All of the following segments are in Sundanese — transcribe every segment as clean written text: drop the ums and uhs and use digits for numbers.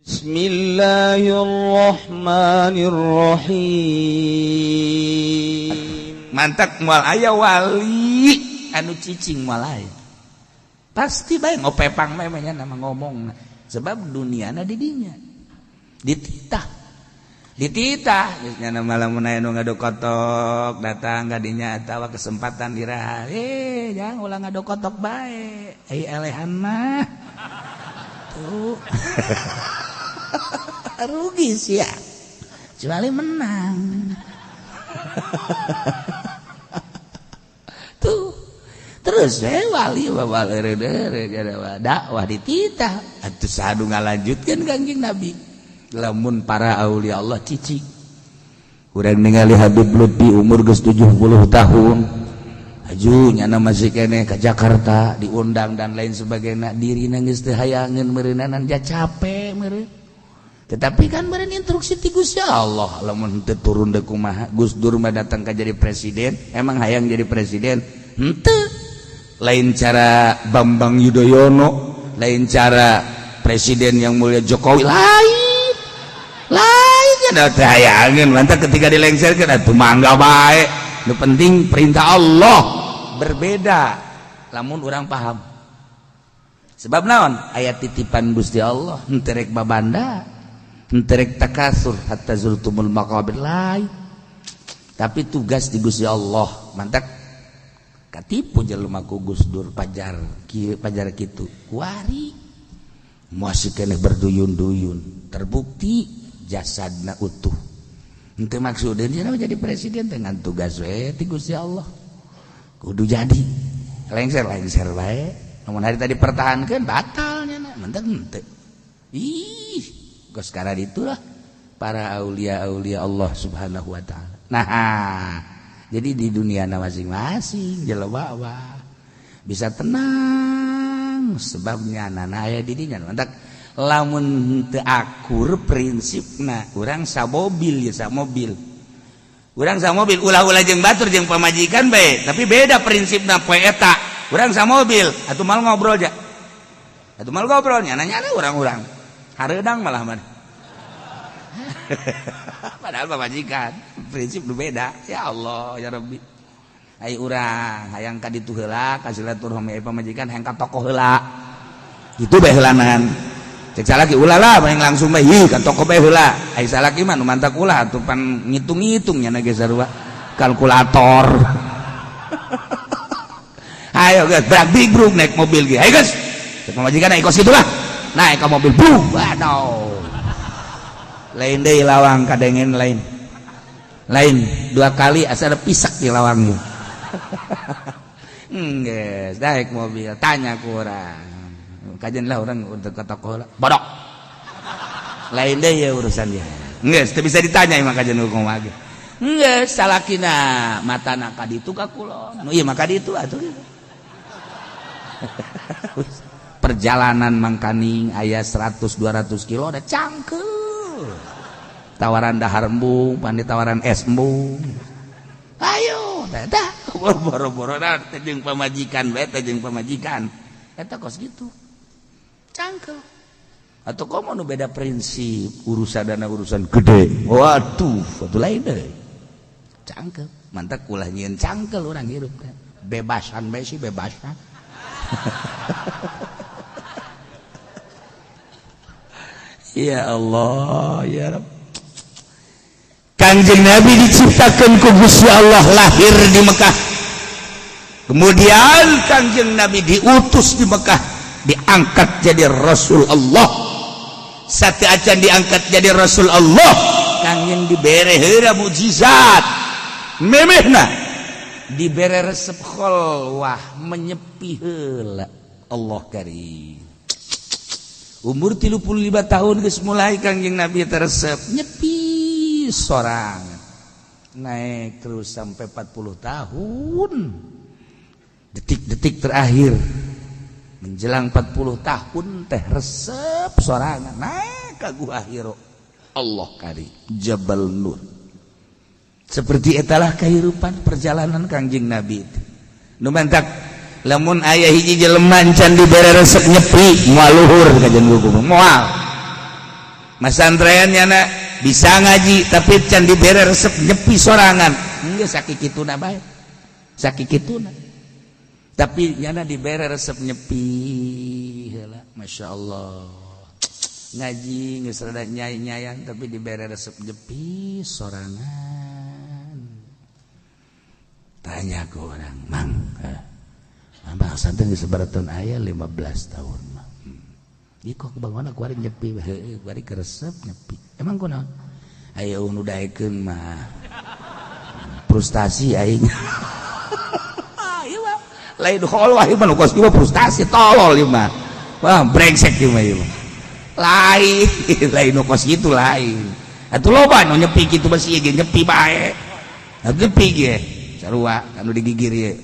Bismillahirrahmanirrahim. Mantak moal aya wali anu cicing, moal aya. Pasti bae ngopepang memangnya nama ngomong, sebab duniana di dinya dititah, dititah geus nya. Malam aya nu ngadokotok datang ka dinya atawa kesempatan diraha, eh, jangan ulah ngadokotok bae, ai elehan mah tuh rugi sih ya, kecuali menang tuh. Terus wali dakwah dititah atuh, sadu ngalanjutkeun Kangjeng Nabi. Lamun para aulia Allah cicing, urang ningali Habib Lutfi umur geus 70 tahun, aju nyana masih keneh ke Jakarta diundang dan lain sebagainya. Dirina geus teu hayangeun meureunanan, ja capek meureun, tetapi kan meureun instruksi ti Gusti Allah. Lamun teu turun deui kumaha? Gus Dur mah datang ka jadi presiden, emang hayang jadi presiden? Henteu. Lain cara Bambang Yudhoyono, lain cara presiden yang mulia Jokowi, lain lain ada hayangeun. Mantap, ketika dilengserkeun atuh mangga bae, nu penting perintah Allah. Berbeda lamun urang paham sebab naon, aya titipan Gusti Allah. Henteu rek babanda, henteu rek takasur hatta zurtumul maqabir, lain, tapi tugas di Gusti Allah. Mantak katipu jelema ku Gus Dur, pajar kieu, pajar kitu. Kuari masih keneh berduyun-duyun, terbukti jasadna utuh. Henteu maksudnya dia jadi presiden, dengan tugas we ti Gusti Allah kudu jadi lengser, lengser bae. Namun hari tadi pertahankan batalnya mantak henteu. Ih, geus sekarang itulah para aulia aulia Allah Subhanahu wa Ta'ala. Nah, jadi di dunia masing-masing jelema bisa tenang sebabnya nana aya di dinya. Mantak lamun teu akur prinsipna, urang samobil ya, samobil, urang samobil, ulah-ulah jeung batur, jeung pamajikan bae, tapi beda prinsipna poe eta. Urang samobil atuh mal ngobrol ja, atuh mal ngobrol nya nanya urang-urang hareudang malah mana, padahal pamajikan prinsip nu beda. Ya Allah, ya Rabbi. Ai urang hayang ka ditu heula ka silaturahmi, ai pamajikan hayang ka toko heula, itu bae heulanan. Cek salaki ulah lah, paling langsung bae hi ka toko bae heula. Ai salaki mah nu mantak ulah atuh, pan ngitung-ngitung nya geus sarua kalkulator. Ayo guys, berak big bruk naik mobil ge. Ayo guys, cek pamajikan naik kos kitu lah, naik ke mobil bu, waduh, lain deui lawang kadengen, lain lain dua kali asal pisak di lawangnya. Geus naik mobil, tanya ku urang, kajian lah orang untuk ke toko lah, bodok lain deh ya urusan dia. Geus teu bisa ditanya emang kajian hukum lagi. Geus salakina matana ka ditu ka kulon, nu ieu mah ka ditu atuh. Perjalanan mangkaning aya 100 200 kilo ada cangkel, tawaran dahar embung, pan tawaran es embung. Ayo dah, boro-boro jeung pamajikan bae teh, jeung pamajikan eta kos gitu cangkel. Atau komo nu beda prinsip, urusan dana, urusan gede, waduh, atuh lain deh cangkel. Mantak ulah nyieun cangkel, urang hirup teh bebasan bae sih, bebasan. Ya Allah, ya Rabb. Kanjeng Nabi diciptakan ku Gusti Allah lahir di Mekah. Kemudian Kanjeng Nabi diutus di Mekah, diangkat jadi Rasul Allah. Sate acan diangkat jadi Rasul Allah, Kanjeng dibere heula mukjizat. Memehna dibere resep kholwah, menyepi heula. Allah karim. Umur 35 tahun geus mulai Kangjeng Nabi teresep nyepi sorang, naik terus sampai 40 tahun. Detik-detik terakhir menjelang 40 tahun teh resep sorangan naik ka Gua Hiro. Allah kari Jabal Nur. Seperti etalah kehidupan perjalanan Kangjeng Nabi itu. Nu mantak lamun aya hiji jelema can dibere resep nyepi, moal luhur kajian hukum, moal. Masantren nyana bisa ngaji tapi can dibere resep nyepi sorangan. Geus sakikituna bae. Sakikituna. Tapi nyana dibere resep nyepi heula. Masya Allah. Ngaji geus rada nyai-nyayan tapi dibere resep nyepi sorangan. Tanya ke orang, "Mang, Mang santen geus sabaraha tahun aya 15 tahun." Ieu kok bangun kuari nyepi, heueuh kuari keresep nyepi. Emang kunaon? Aya nu daekeun mah. Frustasi aing. Ieu mah lain kholwah ieu mah nu kos ieu frustasi tolol ieu mah. Wah, brengsek ieu mah ieu mah. Lain, lain nu kos kitu lain. Atuh loba nu nyepi kitu besi ge nyepi bae. Atuh nyepi ge sarua anu digigir ieu.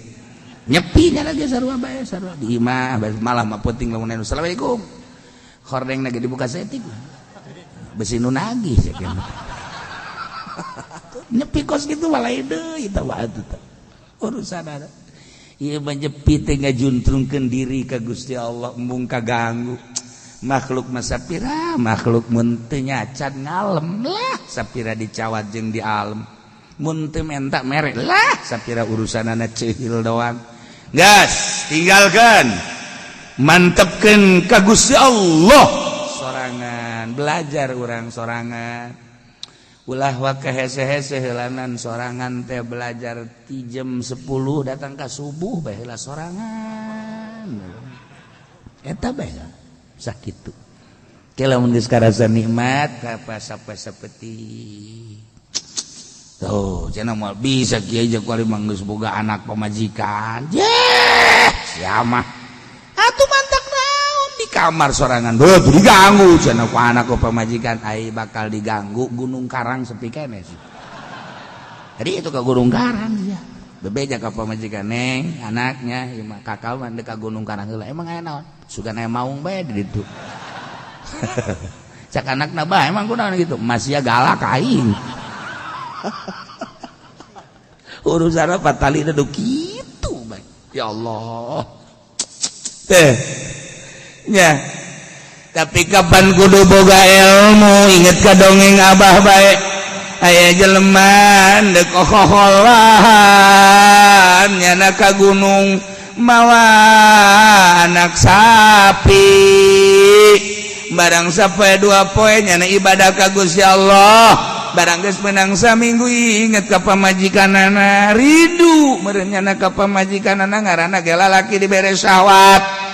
Nyepi nya lagi sarua bae sarua di imah malah mah penting lamun anu assalamualaikum. Hordeng lagi dibuka setik besi nu nagih cek nyepi kos gitu malah deui eta mah atuh urusan ada ieu mah nyepi teh ngajuntrungkeun diri ka Gusti Allah embung kaganggu makhluk mah sapira makhluk mun teu nyacan ngalem lah sapira dicawat jeung di alem mun teu menta mere lah sapira urusanana ceuhil doang gas tinggalkan mantepkeun ka Gusti Allah sorangan belajar urang sorangan ulah waka hese-hese heulanan sorangan teh belajar ti jam 10 datang ka subuh bae heula sorangan eta bae sakitu ke lamun geus karasa nikmat ka sapetik tuh cenah moal bisa kiai jeung kuari mah geus boga anak pamajikan yeh sia mah atuh mantak naon di kamar sorangan beuh diganggu cenah ku anak ku pamajikan ai bakal diganggu Gunung Karang sepi keneh sih. Jadi itu ke Gunung Karang ya. Bebeja ka pamajikan neng anaknya ieu mah kakak mah ka Gunung Karang heula emang aya naon? Sugan aya maung bae di ditu. Cak anakna bae emang kunaon gitu masih galak aing. Urusan apa tali nu kitu bae. Ya Allah. Teh nya tapi kapan kudu boga ilmu inget ka dongeng abah bae aya jelema deuk kokolahan nyana ka gunung mawa anak sapi barang sampai 2 poe nyana ibadah ka Gusti Allah barang geus menang saminggu inget ka pamajikanana rindu meureun nyana ka pamajikanana ngaranna ge lalaki dibere syahwat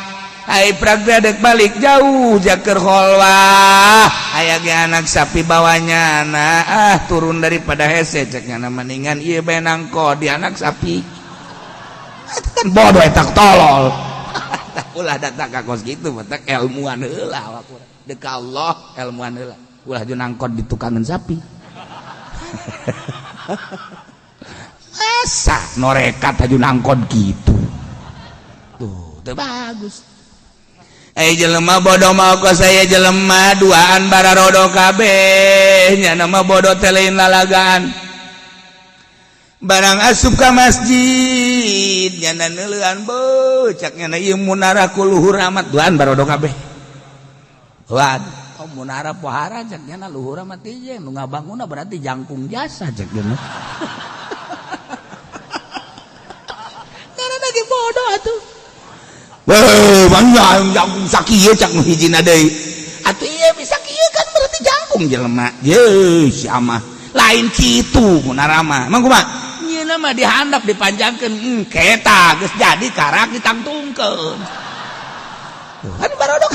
ai prag dek balik jauh jaker kholwah aya ge anak sapi bawanya nah ah turun daripada hese cek nyana mendingan ieu bae nangko di anak sapi itu kan bodoh eta tolol ulah datang ka kos kitu matak ilmuan heula dek Allah ilmuan heula ulah jeung nangkot di tukangan sapi masa norekat aju nangkot gitu tuh teu bagus. Jelema bodoh mau ke saya jelema duaan bararodo kabeh nya nama bodoh teh lain lalagaan barang asup ka masjid nyana neuleuan beuh cak nyana ieu munara ku luhur amat duaan barodo kabeh duaan oh munara pohara cak nyana luhur amat ieu nu ngabangunna berarti jangkung jasa cak nyana karena lagi bodoh atuh. Weh, banyak jangkung sakieu cak nu hijina deui. Atuh ieu bisa kieu kan berarti jangkung jelema. Ye, si amah. Lain kitu munara mah. Emang kumaha? Nyeuna mah dihandap dipanjangkeun, keta geus jadi karak ditangtungkeun. Kan barodok.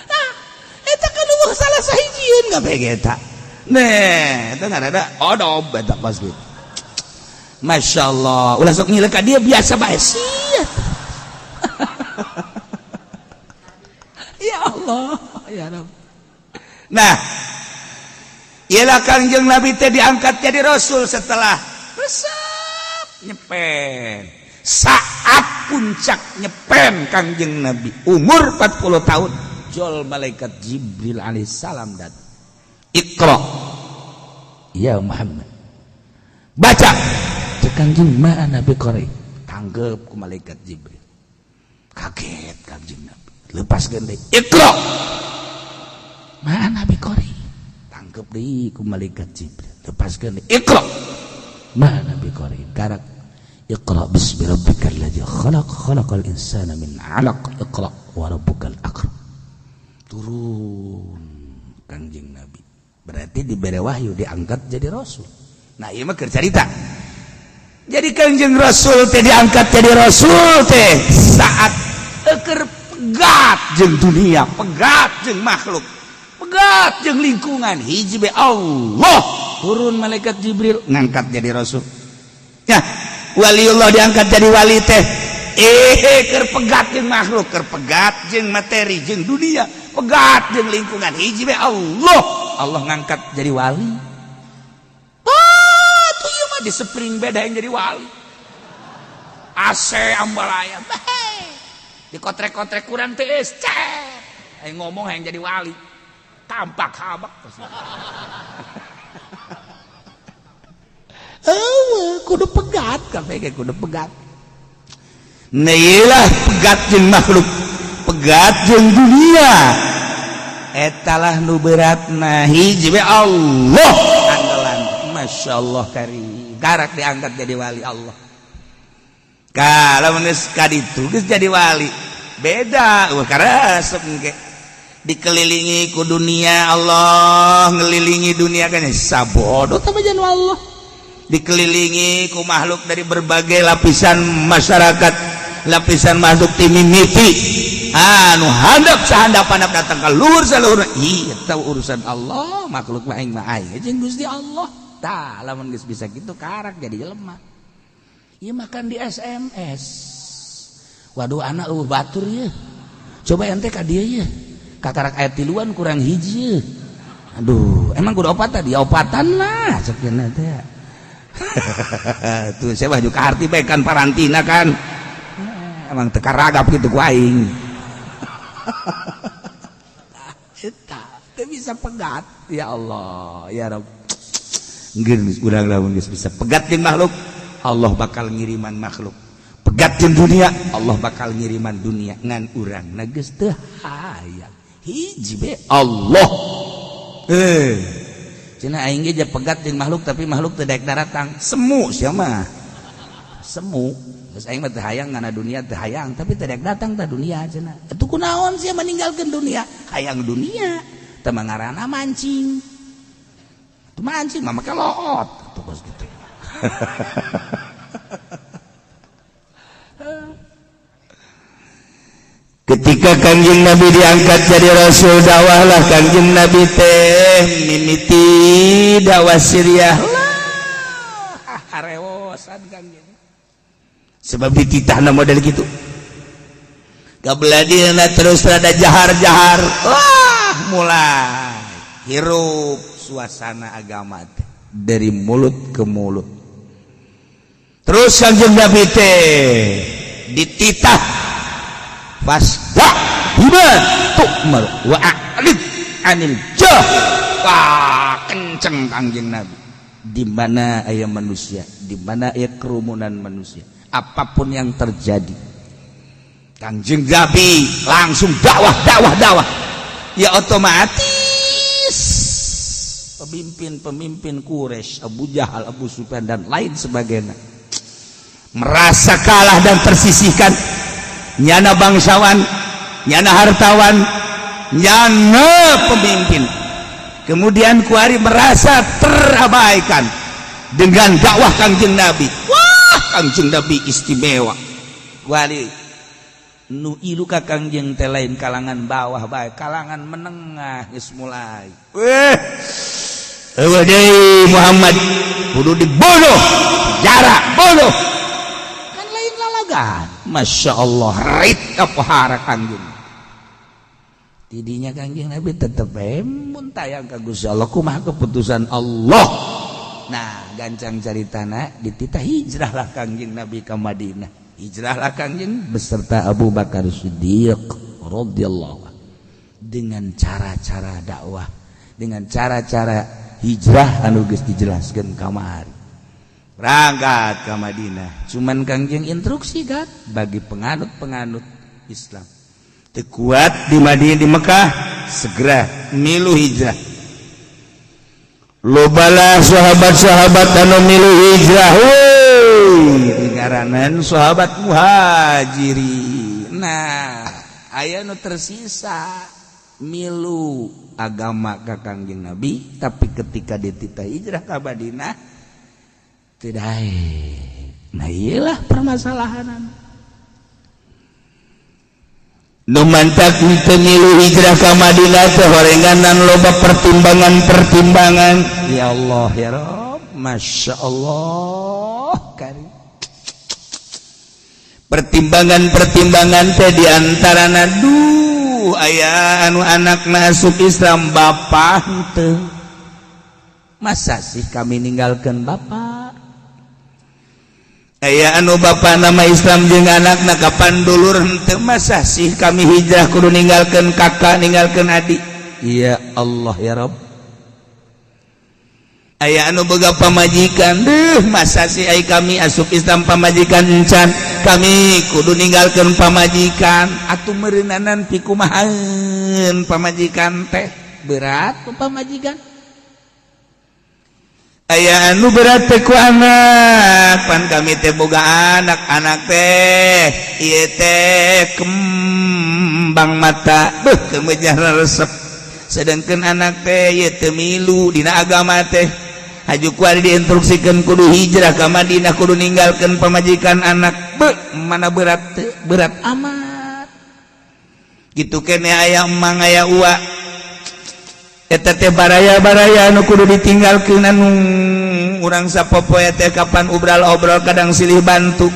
Nah, eta kan eueuh salah sahijieun kabeh eta. Neh, eta ngaranna odob eta kos kitu. Masya Allah, ulah sok ngilek ka dia biasa bae sia. Ya Allah, ya Rabb. Nah, ialah Kangjeng Nabi teh diangkat jadi rasul setelah resep nyepen. Saat puncak nyepen Kangjeng Nabi umur 40 tahun, jol malaikat Jibril alaihissalam datang. Iqra ya Muhammad. Baca. Kangjeng ma Nabi qari tanggep ku malaikat Jibril. Kaget Kangjeng Nabi. Lepaskeun deui, "Iqra ma ana biqari." Tangkep deui ku malaikat Jibril, lepaskeun deui, "Iqra ma ana biqari." Karak, "Iqra bismi rabbikal ladzi khalaq, khalaqal insana min 'alaq, iqra wa rabbukal akram." Turun Kangjeng Nabi, berarti diberi wahyu, diangkat jadi rasul. Nah, ieu mah keur carita. Jadi Kangjeng Rasul teh diangkat jadi rasul teh saat keur pegat jeung dunia, pegat jeung makhluk, pegat jeung lingkungan. Hiji be Allah, turun malaikat Jibril ngangkat jadi rasul. Ya, waliullah diangkat jadi wali teh keur pegat jeung makhluk, keur pegat jeung materi, jeung dunia, pegat jeung lingkungan. Hiji be Allah, Allah ngangkat jadi wali. Oh, tuh ieu mah di spring beda yang jadi wali. AC ambalaya dikotrek-kotrek kurang teh cet. Ayo ngomong yang jadi wali tampak habak. Kudu pegat kabeh, kudu pegat. Nah, iyalah, pegat jeung makhluk, pegat jeung dunia, etalah nu beratna. Hiji we Allah andalan. Masya Allah, kari garak diangkat jadi wali Allah. Kalau geus kaditu geus jadi wali beda. Wah, karesep engke dikelilingi ku dunia. Allah ngelilingi dunia kan sabodo tah jan Allah, dikelilingi ku makhluk dari berbagai lapisan masyarakat, lapisan makhluk timimiti anu handap sahandap-handap datang ke luhur saluhur. Ih, tahu urusan Allah, makhluk mah aing mah aing jeung Gusti Allah. Tah, lamun geus bisa kitu karak jadi jelema. Ieu makan di SMS, "Waduh, anak eueuh batur ye, coba ente ka dieu ye, kakarak aya tiluan kurang hiji ye. Aduh, emang kudu opat tadi opatan lah," cek teh. Tuh, saya baju karti bae kan parantina kan emang teka ragap gitu ku aing. Eta teu bisa pegat. Ya Allah, ya Rabb. Geus urang lamun geus bisa pegat jeung makhluk, Allah bakal ngiriman makhluk. Pegat jeung dunia, Allah bakal ngiriman dunia. Ngan urang na geus teu hayang, hiji be Allah. Cenah aing ge pegat jeung makhluk, tapi makhluk teu daek daratang. Semu sia mah, semu. Geus aing mah teu hayang ngana dunia, teu hayang, tapi teu daek datang tah dunia cenah. Atuh kunaon sia meninggalkeun dunia, hayang dunia? Teu mangarana mancing. Atuh mancing mah make loot atuh kos kitu. Ketika Kangjeng Nabi diangkat jadi rasul, dakwahlah Kangjeng Nabi teh mimiti dakwah Syriah lah, harewosan Kangjeng, sebab dititahna model gitu. Kabeladina terus rada jahar-jahar, wah, mulai hirup suasana agama teh dari mulut ke mulut. Terus Kangjeng Nabi teh dititah, "Fasda bima tu'mar wa a'rid anil jahil." Wah, kenceng Kangjeng Nabi. Di mana aya manusia, di mana aya kerumunan manusia, apapun yang terjadi, Kangjeng Nabi langsung dakwah, dakwah, dakwah. Ya, otomatis pemimpin-pemimpin Quraisy, Abu Jahal, Abu Sufyan, dan lain sebagainya merasa kalah dan tersisihkan. Nyana bangsawan, nyana hartawan, nyana pemimpin. Kemudian kuari merasa terabaikan dengan dakwah Kangjeng Nabi. Wah, Kangjeng Nabi istimewa. Kuari nu ilu ka Kangjeng teh lain kalangan bawah bae, kalangan menengah geus mulai, "Weh, eueuh deui Muhammad, kudu dibunuh, jarak bunuh." Kan lain lalagan. Masya Allah, rit kapohara Kangjeng. Tidinya Kangjeng Nabi tetep mun tayang ka Gusti Allah, kumaha keputusan Allah. Nah, gancang caritana, dititah hijrahlah Kangjeng Nabi ke Madinah. Hijrahlah Kangjeng beserta Abu Bakar Siddiq radhiyallahu dengan cara-cara dakwah, dengan cara-cara hijrah anu geus dijelaskeun kamari. Berangkat ke Madinah, cuman Kangjeng instruksi kan bagi penganut-penganut Islam. Teu kuat di Madinah, di Mekah, segera milu hijrah. Lobalah sahabat-sahabat anu milu hijrah, dingaranan sahabat Muhajirin. Nah, aya nu tersisa milu agama ka Kangjeng Nabi, tapi ketika dititah hijrah ka Madinah tidak. Nah, iyalah permasalahan. Nu mantak teu milu hijrah ka Madinah teh horenganan loba pertimbangan-pertimbangan. Ya Allah, ya Rob, Masya Allah karim. Pertimbangan-pertimbangan teh diantarana, duh, aya anu anak masuk Islam, bapak teu. Masa sih kami ninggalkan bapak? Aya anu bapak nama Islam jeung anakna, kapan dulur henteu. Masa sih kami hijrah kudu ninggalkan kakak, ninggalkan adik? Ya Allah, ya Rob. Aya anu boga pamajikan, duh, masa sih ai kami asup Islam, pamajikan encan, kami kudu ninggalkan pamajikan? Atuh meureunanan pikumahaeun pamajikan teh, berat tuh pamajikan. Aya anu berat teh ku anak, pan kami teh boga anak, anak teh ieu teh kembang mata, beuh, teu resep, sedangkan anak teh ieu teu milu dina agama teh. Haju ku ari diinstruksikeun kudu hijrah ka Madinah, kudu ninggalkeun pamajikan, anak, beuh, mana berat teu? Berat amat. Gitu kene aya emang, aya ua, eta teh baraya-baraya anu kudu ditinggalkeun, anu urang sapopoe teh kapan obral-obrol kadang silih bantu.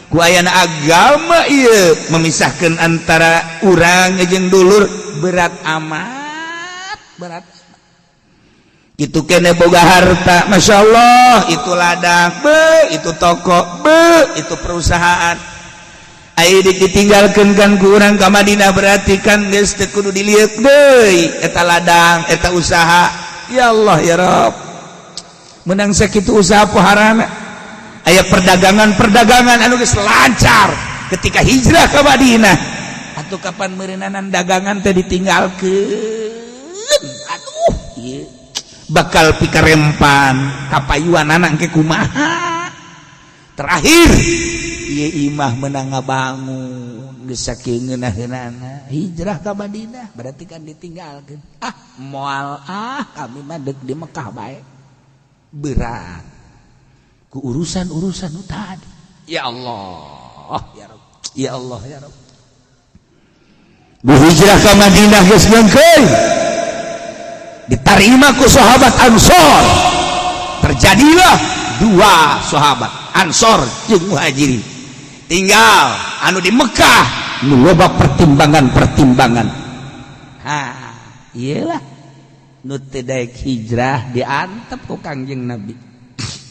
Ku ayana agama ieu memisahkan antara urang jeung dulur, berat amat, berat. Gitu kene boga harta, Masya Allah, itu ladang be, itu toko be, itu perusahaan. Ayo ditinggalkan kan ku urang ka Madinah, berarti kan geus teu kudu dilieuk deui eta ladang, eta usaha. Ya Allah, ya Rob, menang sakitu usaha poharana. Aya perdagangan-perdagangan anu geus lancar, ketika hijrah ke Madinah atau kapan meureunanan dagangan teh ditinggalkeun. Aduh, ieu bakal pikarempan kapayuan anak ke kumaha. Terakhir ieu imah menang ngabangun geus saking ngeunaheunana, hijrah ka Madinah berarti kan ditinggalkeun. Ah, moal ah, kami mah deuk di Mekah bae. Berat ku urusan-urusan nu tadi. Ya Allah, ya Rabb, ya Allah, ya Rabb. Bu hijrah ka Madinah geus ngeungkeun, diterima ku sahabat Ansor. Terjadilah dua sahabat, Ansor jeung Muhajirin. Tinggal anu di Mekah nu loba pertimbangan-pertimbangan. Ha, iyalah nu teu daek hijrah diantep ku Kangjeng Nabi,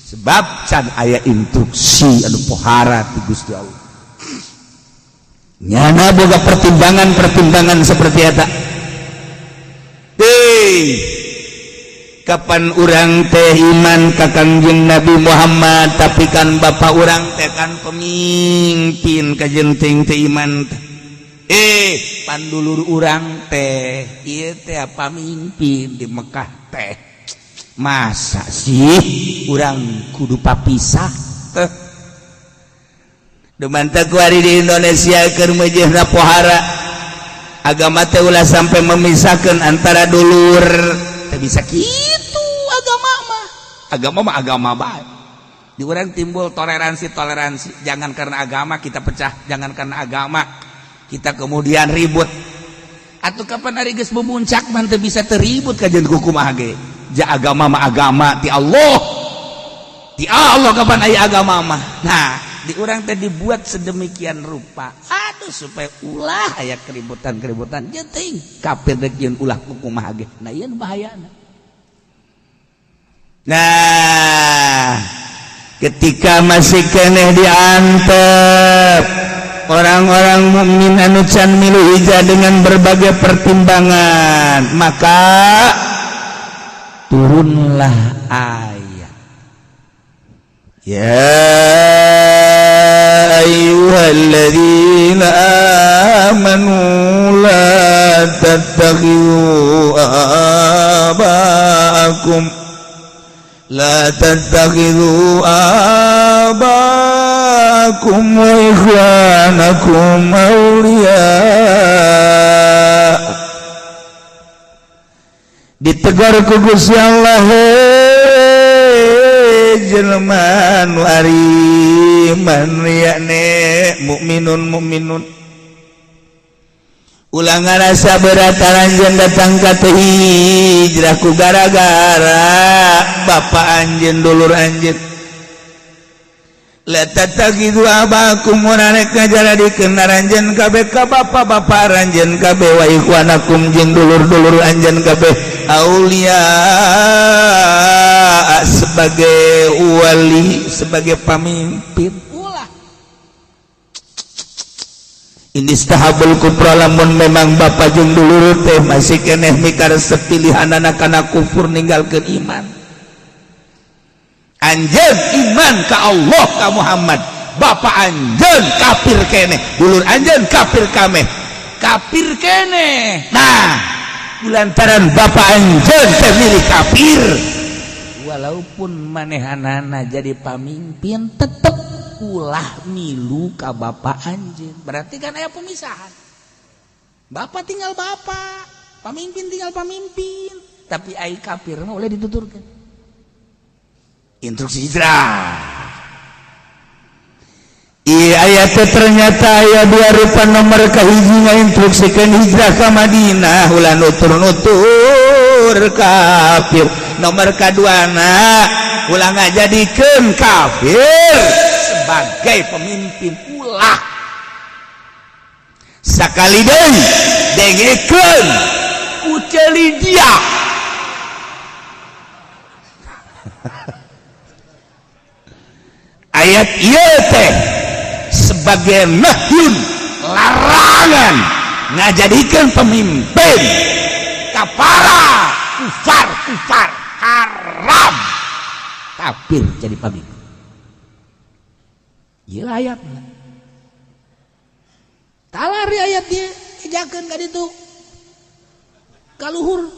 sebab can aya instruksi anu pohara ti Gusti Allah. Nyana boga pertimbangan-pertimbangan seperti eta. Hei, kapan urang teh iman ka Kangjeng Nabi Muhammad, tapi kan bapak urang teh kan pemimpin, kajenting teh iman teh. Eh, pandulur urang teh ieu teh pamimpin di Mekah teh, masa sih urang kudu papisah teh? Dumanta kuari di Indonesia keur meujeuhna pohara agama teh ulah sampai memisahkan antara dulur. Teu bisa kitu agama mah. Agama mah agama bae. Di urang timbul toleransi toleransi, jangan karena agama kita pecah, jangan karena agama kita kemudian ribut. Atau kapan hari geus memuncak mah teu bisa teribut kajian kumaha ge. Ja agama mah agama ti Allah, ti Allah. Kapan aya agama mah? Nah, di urang teh dibuat sedemikian rupa, aduh, supaya ulah aya keributan-keributan jeung kafir rek jeung ulah kumaha ge. Nah, ieu bahayana. Nah, ketika masih keneh diantep orang-orang mukmin anu can milu hijrah dengan berbagai pertimbangan, maka turunlah ayat ya. Ayyuhalladzina amanu la tattakhidhu aba'akum, la tattakhidhu aba'akum wa ikhwanakum awliya. Ditegur ku Gusti Allah, jelema nu ariman, yakni mukminun mukminun, ulah ngarasa berat anjeun datang ka teu hijrah ku gara-gara bapak anjeun, dulur anjeun. La tattakhidhu abakum, rek ngajaradikeun aranjeun kabeh ka bapa-bapa aranjeun kabeh, wa ikhwanakum, jeung dulur-dulur anjeun kabeh, aulia, sebagai wali, sebagai pamimpin. Ulah. Inistahabbul kufra, lamun memang bapak jeung dulur teh masih keneh mikaresep pilihanana kana kufur, ninggalkeun iman. Anjeun iman ka Allah, ka Muhammad, bapak anjeun kafir keneh, dulur anjeun kafir kameh, kafir keneh. Nah, lantaran bapak anjeun teh milih kafir, walaupun manehanana jadi pamimpin, tetep ulah milu ka bapak anjeun. Berarti kan aya pemisahan, bapak tinggal bapak, pamimpin tinggal pamimpin. Tapi ai kafir mah boleh dituturkan. Instruksi hijrah. Iya, ayat ternyata aya dua rupa. Nomor kahiji, instruksikan hijrah ke Madinah, ulah nutur-nutur kafir. Nomor kaduana, ulah ngajadikeun kafir sebagai pemimpin, ulah. Sakali deui dengekeun, uceli dia. Ayat ieu teh sebagai nahyun, larangan ngajadikeun pemimpin kapara kufar. Kufar haram, kafir jadi pemimpin. Ieu ayat talari, ayat dia ejakeun ka ditu ka luhur.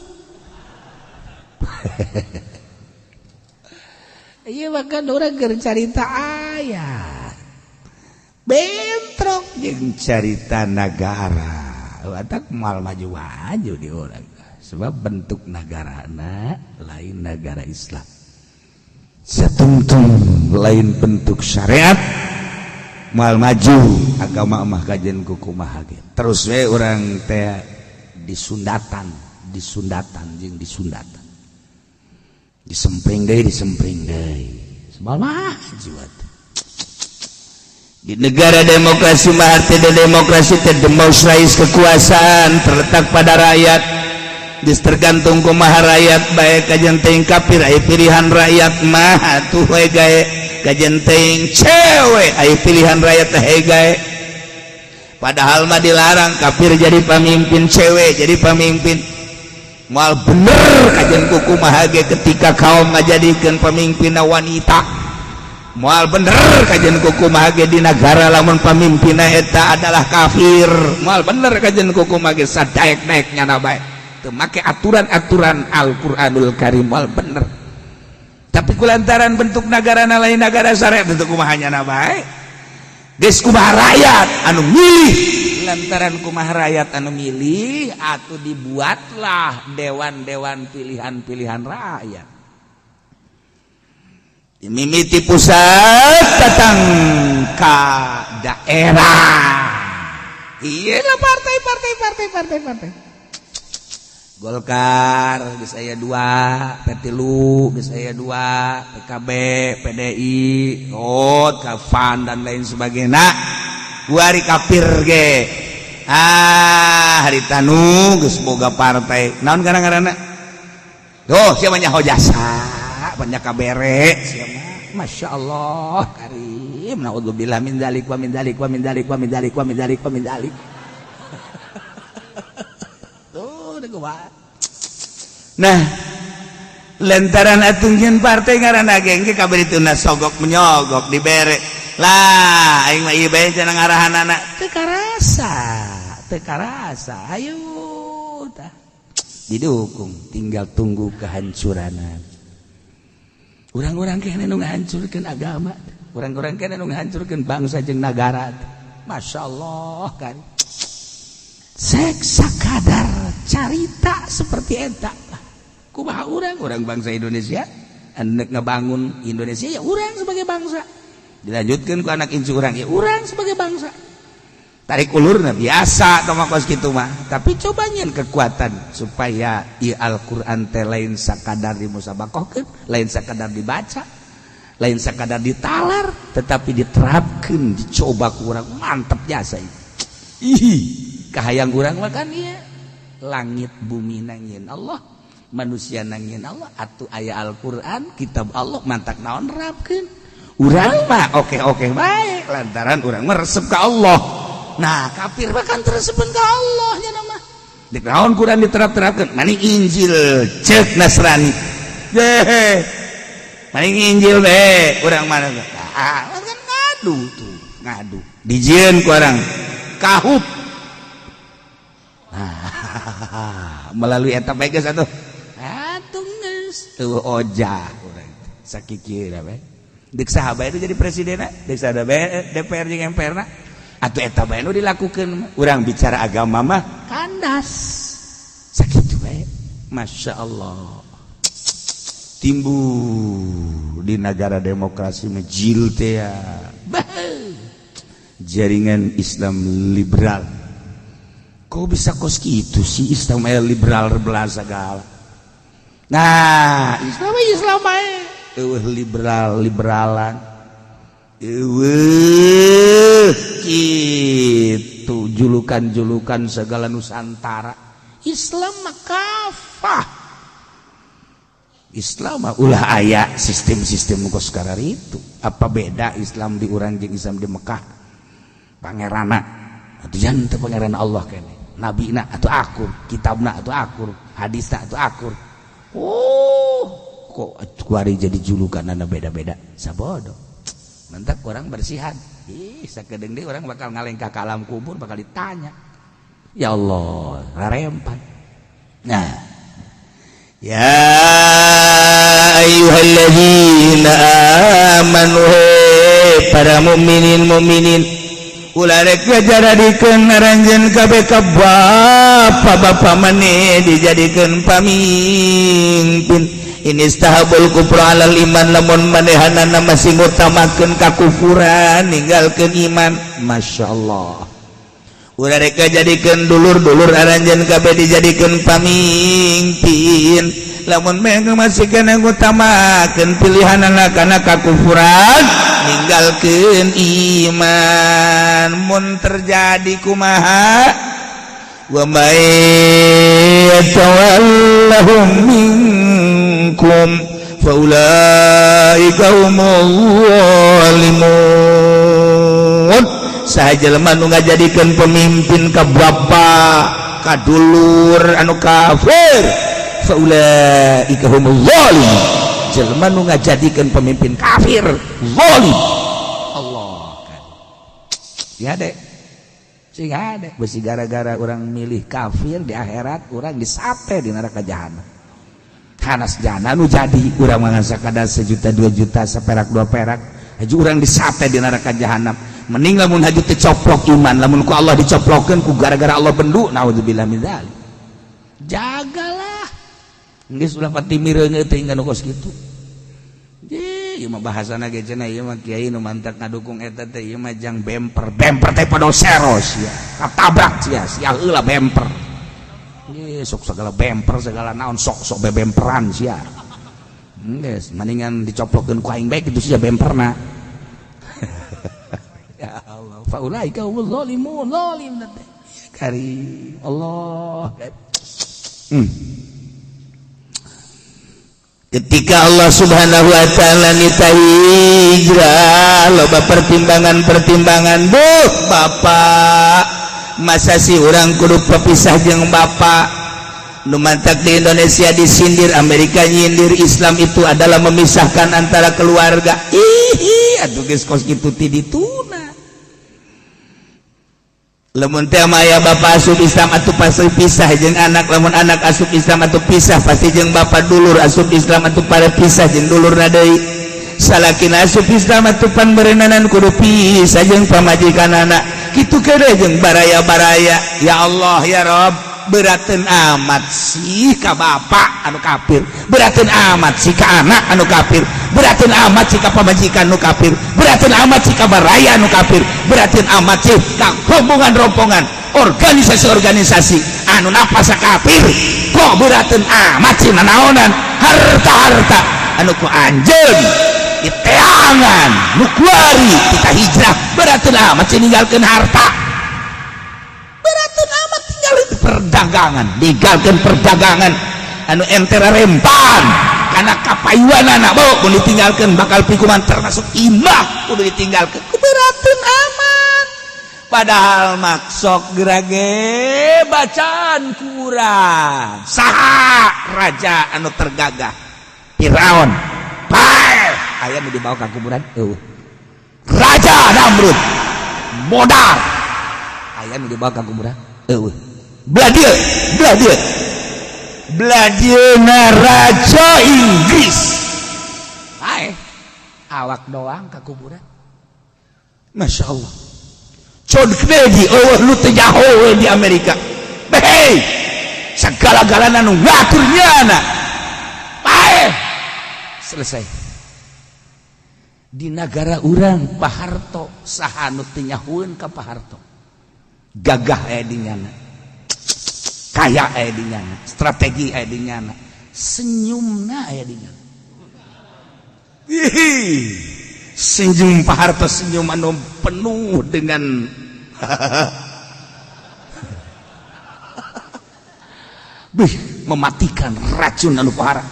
Iya, bahkan orang keur carita ayat bentrok jeung carita nagara. Watak moal maju-maju di urang, sebab bentuk nagarana lain negara Islam, satungtung lain bentuk syariat, moal maju agama mah kajen ku kumaha ge. Terus we urang teh disundatan, disundatan jeung disundatan, disempring deui, disempring deui, moal maju atuh. Di negara demokrasi mah arti demokrasi teh demokrasi, kekuasaan terletak pada rakyat. Geus tergantung kumaha rakyat bae. Kajen teuing kafir aya pilihan rakyat mah atuh we gae, kajen teuing cewek aya pilihan rakyat teh gae. Padahal mah dilarang kafir jadi pamimpin, cewek jadi pamimpin. Moal bener kajen kuku kumaha ge ketika kaum ngajadikeun pemimpinna wanita. Moal bener kajen kuku mage di negara lamun pemimpinna eta adalah kafir. Moal bener kajen kuku mage, sadaek-daek nyana bae teu make aturan-aturan Al-Qur'anul Karim, moal bener. Tapi kulantaran bentuk negara lain negara syariat, bentuk kumaha nyana bae, geus kumaha rakyat anu milih. Lantaran kumaha rakyat anu milih, atau dibuatlah dewan-dewan pilihan-pilihan rakyat, mimiti pusat datang ke daerah. Iya lah, partai partai partai partai partai. Golkar geus aya dua, P3 geus aya dua, PKB, PDI, oh, Kafan dan lain sebagainya. Kuari kafir ge, ah, harita nu geus boga partai naon gara-garana. Tuh, siapa nyaho jasa banyak kabere siapa. Masya Allah karim, naudzubillah min dzalik wa min dzalik wa min dzalik wa min dzalik wa min dzalik wa min dzalik. Tuh udah gua. Nah, lantaran atuh partai ngaranna geng ge kabeh dituna sogok menyogok dibere. Lah, aing mah ieu bae cenah ngarahanana. Teu karasa, teu karasa. Ayo tah. Didukung, tinggal tunggu kehancuran. Urang-urang kene nu ngahancurkeun agama, urang-urang kene nu ngahancurkeun bangsa jeung nagara. Masya Allah kan. Sek sakadar carita seperti eta. Kumaha urang, urang bangsa Indonesia, hendak ngebangun Indonesia ya urang sebagai bangsa. Dilanjutkan ku anak incu urang ya urang sebagai bangsa. Tarik ulurna biasa tong kos kitu mah, tapi coba nyeun kekuatan supaya ieu Al-Qur'an teh lain sakadar dimusabaqahkeun, lain sakadar dibaca, lain sakadar ditalar, tetapi diterapkeun, dicoba ku urang mantep jasa ieu. Ih, kahayang urang mah kan ieu langit bumi nangieun Allah, manusia nangieun Allah, atuh aya Al-Qur'an, kitab Allah, mantak naon nerapkeun. Urang mah oke-oke bae lantaran urang mah resep ka Allah. Nah, kafir bahkan teresepeun ka Allah nya nama. Dek naon Quran diterap-terapkeun? Maning Injil cek Nasrani. Deh. Maning Injil be urang mana? Ah, kan ngadu tuh, ngadu. Dijieun ku urang kahup. Nah, melalui eta bae geus atuh. Atuh geus eueuh ojah urang. Sakikira bae. Dek saha bae itu jadi presiden, dek saha bae DPR jeung MPR na. Atau eta bae nu dilakukeun, urang bicara agama mah kandas sakitu bae. Masya Allah, timbul di negara demokrasi mejil teh ya jaringan Islam liberal. Kok bisa kos gitu sih Islam liberal belah segala? Nah, Islam Islam bae eueuh liberal liberalan eueuh gitu julukan-julukan segala Nusantara. Islam mah kafah. Islam mah ulah aya sistem-sistem kos itu. Apa beda Islam di urang jeung Islam di Mekah? Pangerana atuh jangan teu pangeran Allah kene, nabina atuh akur, kitabna atuh akur, hadisna atuh akur. Oh, kok kuari jadi julukan anda beda-beda? Sabodo mantak orang bersihan. Ih, sakedeung deui orang bakal ngalengkah ke alam kubur, bakal ditanya. Ya Allah, rarempan. Nah, ya ayyuhalladzina amanu, para mukminin mukminin, ulah rek ngajaradikeun aranjeun kabeh ka bapa-bapa maneh dijadikeun pamimpin. Inistahabbul kufra alal iman, lamun manehanana masih ngutamakeun kakufuran ninggalkeun iman. Masya Allah, ulah rek jadikeun dulur-dulur aranjeun kabeh dijadikeun pamimpin lamun mereka masih kena ngutamakeun pilihanana kana kakufuran ninggalkeun iman. Mun terjadi kumaha? Wa may yatawallahum minkum faulaika humul zalimun. Saha jelema nu ngajadikeun pemimpin ka bapa ka dulur anu kafir, faulaika humul zalimun. Jelema nu ngajadikeun pemimpin kafir zalim. Allah kan ya dek sing ada besi gara-gara orang milih kafir, di akhirat orang disate di neraka jahanam. Hanas jana nu jadi urang mangan sakadar sejuta, 2 juta, seperak dua perak, haju urang disate di neraka jahanam. Mending lamun haju teu coplok iman, lamun ku Allah dicoplokkeun ku gara-gara Allah bendu, naudzubillah min dzalik. Jagalah geus, ulah pati mireungeut teh nu kos kitu. Ieu mah bahasana ge cenah ieu mah kiai nu mantak ngadukung eta teh, ieu mah jang bemper. Bemper teh pada seros ya, katabrak sia sia heula bemper. Ye, sok segala bemper segala naon, sok sok bebemperan sia. Geus mendingan dicoplokkeun ku aing bae kitu sia bemperna. Ya Allah, faulaika humuz zalimun, zalim teh kari Allah. Ketika Allah Subhanahu Wa Ta'ala nita hijrah, loba pertimbangan-pertimbangan. Duh, Bapak, masa sih orang kudu pepisah jeung Bapak? Nu mantak di Indonesia disindir, Amerika nyindir, Islam itu adalah memisahkan antara keluarga. Ih, atuh geus kos kitu ti dituna. Lamun teh aya bapak asup Islam atuh pasti pisah jeung anak, lamun anak asup Islam atuh pisah pasti jeung bapak, dulur asup Islam atuh pada pisah jeung dulurna deui, salakina asup Islam atuh pan berenanan kudu pisah jeung pamajikanana, kitu kene jeung baraya-baraya. Ya Allah, ya Rob, beraten amat sih ka bapak anu kafir, beraten amat sih ka anak anu kafir, beraten amat sih ka pamajikan anu kafir, beraten amat sih ka baraya anu kafir, beraten amat sih ka rombongan-rombongan, organisasi-organisasi anu napasa kafir. Kok beraten amat sih nanaonan harta-harta anu ku anjeun diteangan nu kuari kita hijrah? Beraten amat sih ninggalkeun harta, beraten amat tinggal perdagangan, ninggalkeun perdagangan anu entera rempan karena kapayuan anak bawa pun ditinggalkan bakal pikuman, termasuk imah kudu ditinggalkan. Keberatan amat, padahal maksok gerage bacaan kurang. Saha raja anu tergagah? Firaun paeh, aya nu dibawa ke kuburan? Eueuh. Raja Namrud modar, aya nu dibawa ke kuburan? Eueuh. Belah dieu, belah dieu, belah dieuna raja Inggris paeh, awak doang ke kuburan. Masya Allah. John Kennedy eueuh, nu teu nyaho di Amerika. Hei, segala-galana nu ngatur nyana paeh, selesai. Di negara urang Pak Harto, saha nu teu nyahoeun ka Pak Harto? Gagah aya di nyana, kaya aya di nyana, strategi aya di nyana, senyumna aya di nyana. Ih, senyum Pak Harto senyum anu penuh dengan bih, mematikan racun anu pohara.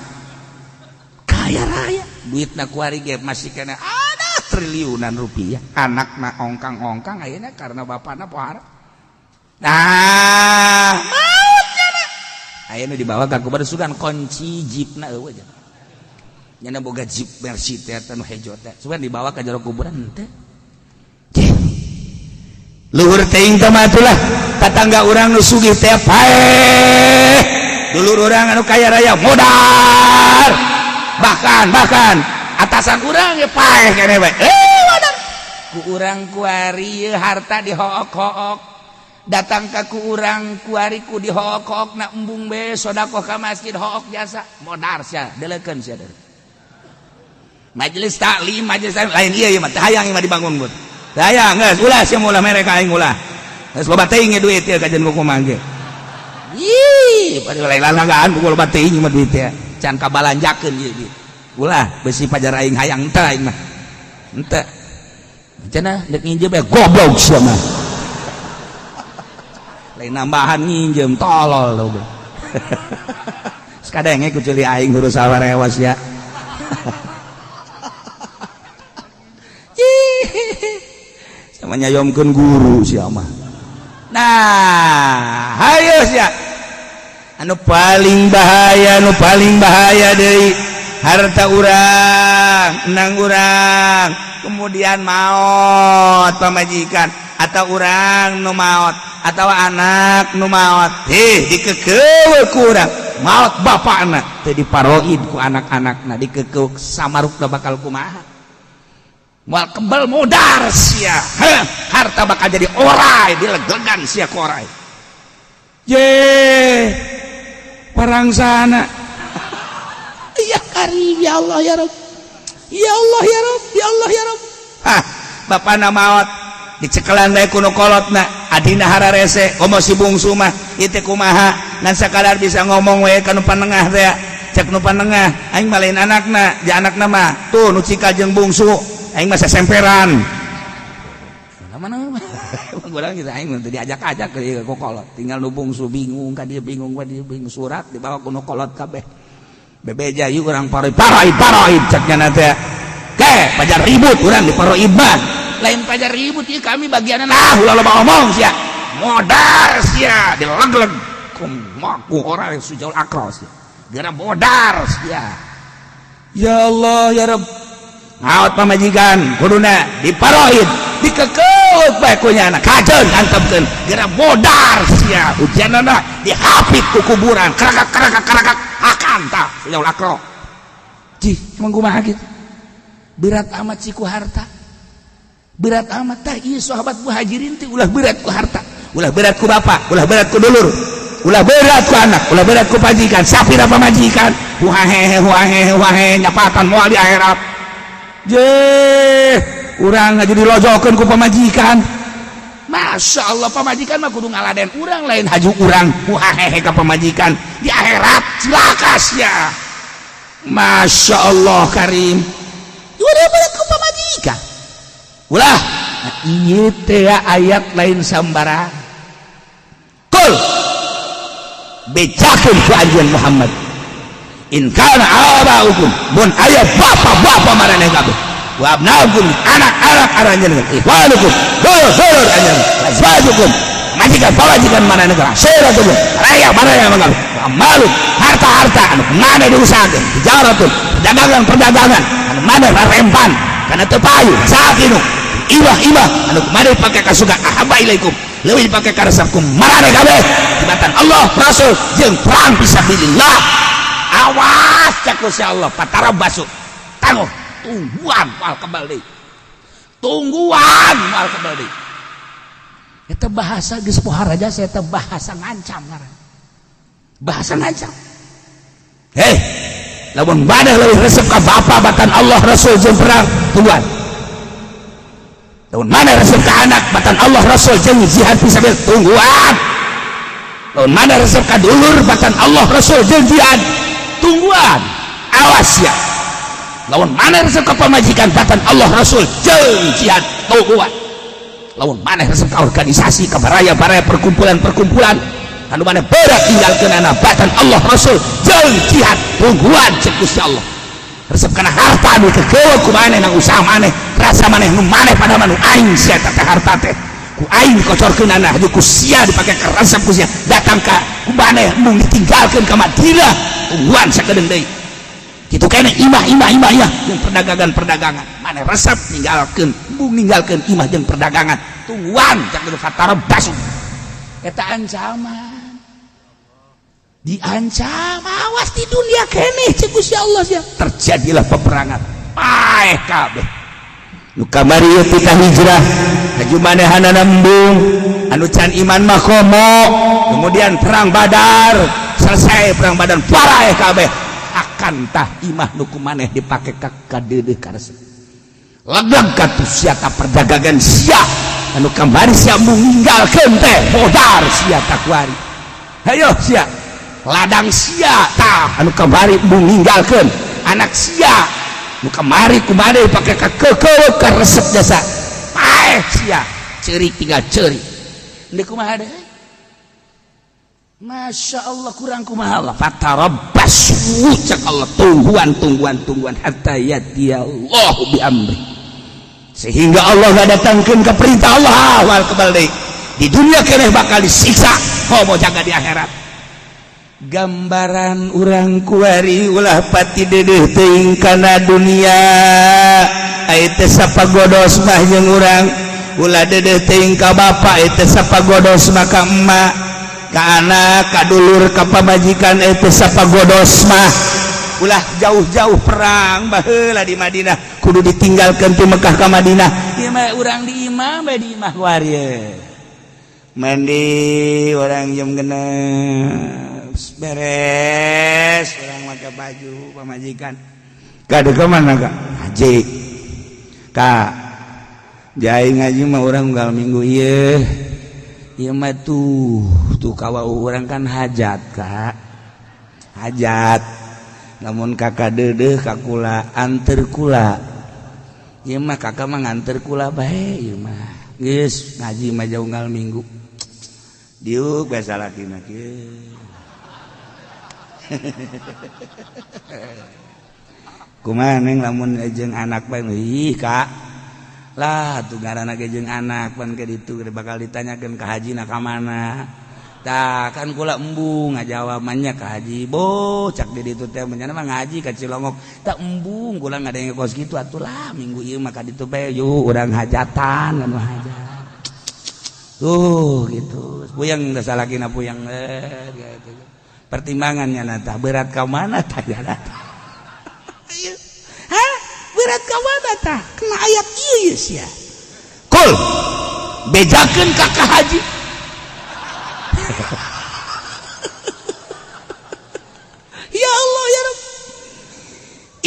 Kaya raya, duitna kuari ge masih kena ada triliunan rupiah. Anakna ongkang-ongkang ayeuna karena bapakna pohara. Nah, maut nyana ayeuna dibawa ka kuburan, sugan kunci jeepna eueuh. Nyana boga jeep Mercy teh anu hejo teh, sugan dibawa ka jero kuburan teh. Luhur teuing teh mah atulah, tatangga urang nu sugih teh paeh, dulur urang anu kaya raya modar, bahkan bahkan atasan urang ya paeh keneh bae. Eh, wadah ku urang kuari ieu harta dihook-hook, datang ka ku urang kuari ku dihook-hook na, embung be sodakoh ka masjid, hook jasa, modar sia, delekeun sia. Majelis taklim, majelis taklim lain ieu, ieu mah teu hayang, ieu mah dibangun bud. Teu hayang geus, ulah sia, ulah mere ka aing, ulah. Geus loba teuing duit ieu kajian kumaha ge. Ih, pada lain lalagaan pukul loba teuing mah duit ya. Can kabalanjakeun ieu duit. Ulah besi pajar aing hayang teu aing mah. Henteu. Cenah deuk nginjem bae, goblok sia mah. Lain nambahan nginjem, tolol lu. Sekadenge ku ceuli aing huruf sawarewas ya. Sama nyayomkeun guru sia mah. Nah, hayo sia. Anu paling bahaya, anu paling bahaya deui, harta urang, enang urang, kemudian maot pamajikan atau urang nu maot atau anak nu maot, heh, dikekeuh ku urang. Maot bapakna teu diparoid ku anak-anakna, dikekeuh samarukna bakal kumaha? Moal kebel, modar sia. Heh, harta bakal jadi orai, dileglegan sia ku orai. Ye, parang sana. Ya karim, ya Allah, ya Rob. Ya Allah, ya Rob, ya Allah, ya Rob. Ah, bapakna maot dicekelan bae ku nu kolotna, adina hararese komo si bungsu mah ieu teh kumaha, ngan sakadar bisa ngomong we ka nu panengah teh. Cek nu panengah, aing mah lain anakna, ja anakna mah tuh nu cikal jeung bungsu, aing mah sesemperan. Mana urang gitu, aing mah teu diajak-ajak ke ieu kolot, tinggal nu bungsu bingung ka dieu, bingung ka dieu, bingung, surat dibawa ku nu kolot kabeh. Bebeja yuk urang paroid, paroid, paroid, cek nyana teh. Ke pajar ribut urang di paroid mah. Lain pajar ribut ieu, kami bagian. Ah, ulah loba omong sia, modar sia, dilegleg Kumaku orang yang sujau akros gara bodar ya. Ya Allah ya Rabb, ngaot pamajikan kuduna diparohid, dikekeut bae ku nyana, kajeun antepkeun gara bodar sia, hujanana dihapit ku kuburan, karakak karakak karakak akan tah sujau akro. Cih, emang kumaha kitu? Berat amat sih ku harta, berat amat tah. Ieu sahabat Muhajirin teh ulah berat ku harta, ulah berat ku bapak, ulah berat ku dulur, ulah berat ku anak, ulah berat ku pajikan. Sapira pamajikan, huahehe huahehe huahehe, nyapatan moal di akhirat. Je urang ngaji dilojokeun ku pamajikan. Masya Allah, pamajikan mah kudu ngaladen urang, lain haju urang huahehe ka pamajikan. Di akhirat cilaka sia. Masya Allah Karim, ulah berat ku pamajikan, ulah. Nah, ieu teh ayat lain sambarang. Kul, bejakeun ku anjeun Muhammad, in kana abaukum, mun aya bapa-bapa maraneh kabeh, wa abnaukum, anak-anak aranjeun, ikhwanukum, dulur-dulur anjeun, azwajukum, majikan pamajikan maraneh, asyiratukum, raya baraya kabeh, wa amwalun, harta-harta anu maneh diusahakeun, tijaratun, perdagangan-perdagangan anu maneh rarempan kana teu payu, sakinu, imah-imah anu maneh pake kasuka, ahabba ilaikum, leuwih dipake karesep ku maraneh kabeh tibatan Allah, Rasul jeung perang fisabilillah. Awas, cak Gusti Allah, fatarabbasu, tangguh, tungguan, moal kebal deui, tungguan, moal kebal deui. Eta bahasa geus pohara jasa, eta bahasa ngancam ngaran, bahasa ngancam. Hei, lamun maneh leuwih resep ka bapa batan Allah, Rasul jeung perang, tungguan. Lamun maneh resep ka anak batan Allah, Rasul jeung jihad fisabilillah, tungguan. Lamun maneh resep ka dulur batan Allah, Rasul jeung jihad, tungguan, awas ya. Lamun maneh resep ka pamajikan batan Allah, Rasul jeung jihad, tungguan. Lamun maneh resep ka organisasi, ka baraya-baraya, perkumpulan-perkumpulan anu maneh berat tinggalkeun anak batan Allah, Rasul jeung jihad, tungguan. Cek Gusti Allah, resep kana harta anu kekeueuh ku maneh nang usaha maneh, rasa maneh nu maneh pada manu aing sia teh, harta teh ku aing dikocorkeun anak haju ku sia dipake keresep ku sia datang ka ku maneh mung ditinggalkeun ka Madinah, tungguan sakedeung deui. Kitu kene imah imah imah imah jeung perdagangan perdagangan maneh resep ninggalkeun, mung ninggalkeun imah jeung perdagangan, tungguan. Cak geus fatarabbasu, eta ancaman, diancam, awas di dunia kene cek Gusti Allah sia. Terjadilah peperangan, paeh kabeh nu kamari ieu titah hijrah, haju manehanana embung, anu can iman mah komo. Kemudian perang Badar selesai, perang Badar paraeh kabeh, akan tah imah nu ku maneh dipake ka kadeudeuh karesep lega katuh sia ta, perdagangan sia anu kamari sia ninggalkeun teh modar sia takuari. Hayo sia, ladang sia tah anu kamari ninggalkeun, anak sia nu kamari kumade pake ka keukeuh ka resep jasa, paeh sia, ceurik tinggal ceurik. Deuk kumaha deui? Masya Allah, kurang kumaha Allah. Fatarabbasu, cek Allah, tungguan tungguan tungguan, hatta yatiyallahu bi amri, sehingga Allah ngadatangkeun ke perintah Allah. Awal kebal deui di dunia keneh bakal disiksa, komo jaga di akhirat. Gambaran urang kuari, ulah pati deudeuh teuing kana dunia. Ai teh sapagodos mah jeung urang, ulah deudeuh teuing ka bapa, teh sapagodos mah ka emak, ka anak, ka dulur, ka pamajikan, itu sapagodos mah. Ulah jauh-jauh, perang baheula di Madinah kudu ditinggalkeun ti Mekah ka Madinah. Ieu mah urang di imah bae, di imah kuari mandi orang jam 6 beres, orang make baju, pamajikan kade ke mana kak haji kak jai ngaji mah orang unggal minggu. Ieu ieu mah tuh tuh kawa orang kan hajat kak, hajat. Namun kakak dedeh kakula anter kula, ieu mah kakak mah nganter kula bae. Ieu mah geus ngaji mah jauh unggal minggu, diuk biasa laki mah kieu. Kumaha neng lamun jeung anak bae? Ih kak lah tuh, ngaranna ge jeung anak pan ke ditu bakal ditanyakeun ka hajina ka mana. Tah kan kula embung ngajawabannya ka Haji Bo cak di ditu teh menyana mah ngaji ka Cilongok. Tak embung kula ngadenge kos kitu atulah minggu ieu mah ka ditu bae yuk urang hajatan kan hajat. Tuh gitu. Puyeng da salakina puyeng gitu. Pertimbangannya nata berat ka mana tah ya tah. Hah? Berat ka mana tah? Kena ayat ieu sia. Kul bejakeun ka Ka Haji. Ya Allah ya Rabb.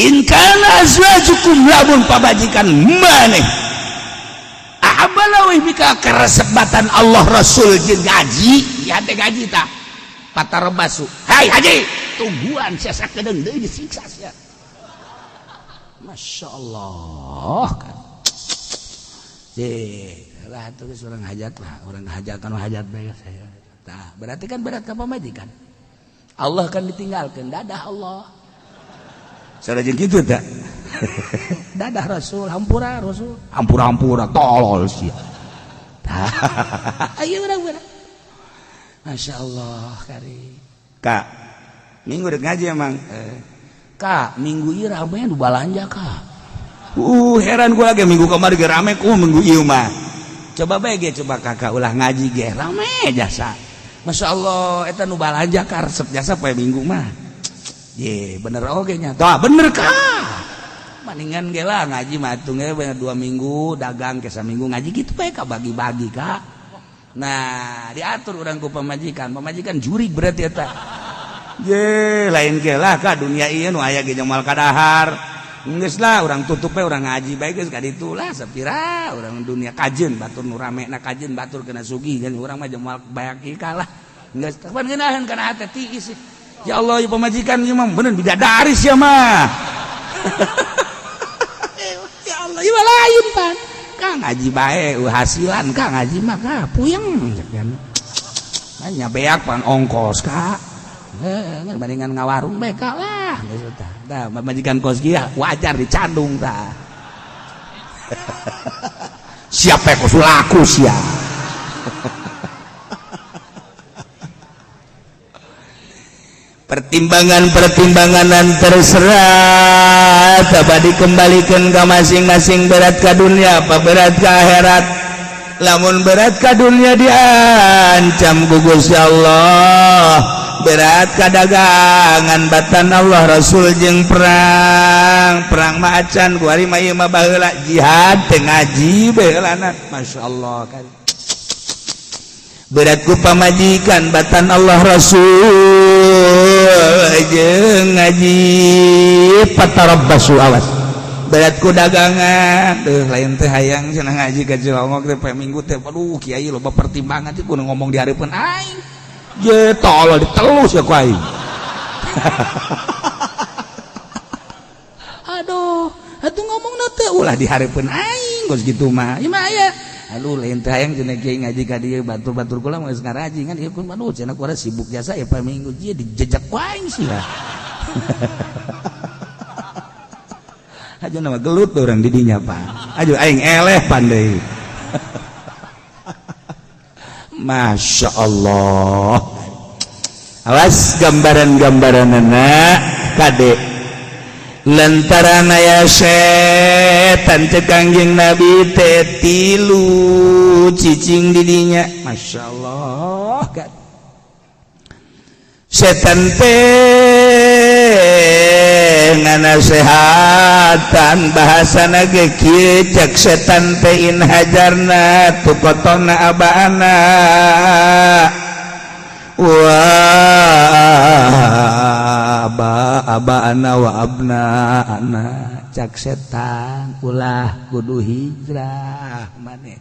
In kana azwajukum lamun pabajikan maneh ahabalawih bika keresebatan Allah Rasul jeung gaji ya teh gaji tah patarebasu. Hai haji tungguan sia sakedeung deui disiksa sia. Masya Allah kan. Lah terus orang hajat lah, orang hajatan hajat bae saya. Tah, berarti kan berat ka pamajikan. Allah kan ditinggalkan, dadah Allah. Salah jeung kitu tah. Dadah Rasul, hampura Rasul. Hampura-hampura tolol sia. Tah, ayo urang-urang. Masya Allah kari. Kak, minggu rek ngaji emang. Kak, minggu ieu rame nu balanja kak. Heran gua lagi minggu kemarin ge rame ku minggu ieu mah. Coba bae ge coba kakak ulah ngaji ge rame jasa. Masya Allah eta nu balanja ka resep jasa poe minggu mah. Ye, bener oge nya. Tah bener kak. Maningan ge lah ngaji mah atuh ge 2 minggu dagang ke saminggu ngaji gitu bae ka bagi-bagi kak. Nah, diatur urang ku pamajikan. Pamajikan jurig berarti eta. Ye, lain ge lah ka dunia ieu nu aya ge moal kadahar. Geus lah urang tutup bae urang ngaji bae geus ka ditu lah sapira urang dunia kajeun batur nu rame na kajeun batur kena sugih kan urang mah moal bayak kalah. Geus kapan ngeunaheun kana hate tiis. Ya Allah ieu pamajikan ieu mah bener bidadari sia mah. Ya Allah ieu mah lain pan. Ka ngaji bae hasilan ka ngaji mah ka puyeng kan. Nya beak pan ongkos ka. Bandingan ngawarung bae ka lah geus tah. Tah pamajikan kos kieu wajar dicandung tah. Siapa kos laku sia. Pertimbangan-pertimbanganan terserah coba dikembalikan ke masing-masing berat ke dunia apa berat ke akhirat. Lamun berat ke dunia diancam ku Gusti Allah, berat ke dagangan batan Allah Rasul jeung perang perang mah acan kuari mah ieu mah baheula jihad teu ngaji baheulana. Masya Allah kan. Berat ku pamajikan batan Allah Rasul jeung ngaji patarabbasu awas. Berat ku dagangan tuh lain teh hayang cenah ngaji ka Cilongok teh poe minggu teh aduh kiai loba pertimbangan teh kudu ngomong di hareupeun aing. Ye tolol ditelus ya ku aing. Aduh, atuh ngomongna teh ulah di hareupeun aing geus kitu mah. Ieu mah aya. Aduh lain teh hayang cenah kiai ngaji ka dieu batur-batur kula mah geus ngaraji ngan ieu pun aduh cenah kula sibuk jasa ya poe minggu ieu dijejak ku aing sia. Aja nama gelut orang didinya pak. Aduh aing eleh pandai. Masya Allah. Awas gambaran-gambaran anak kade. Lantaran aya setan cek Kangjeng Nabi teh tilu cicing didinya. Masya Allah. Setan teh nganasehatan bahasana ge kieu cek setan teh in hajarna tukotona abaana wa aba abaana wa abna ana cak setan ulah kudu hijrah maneh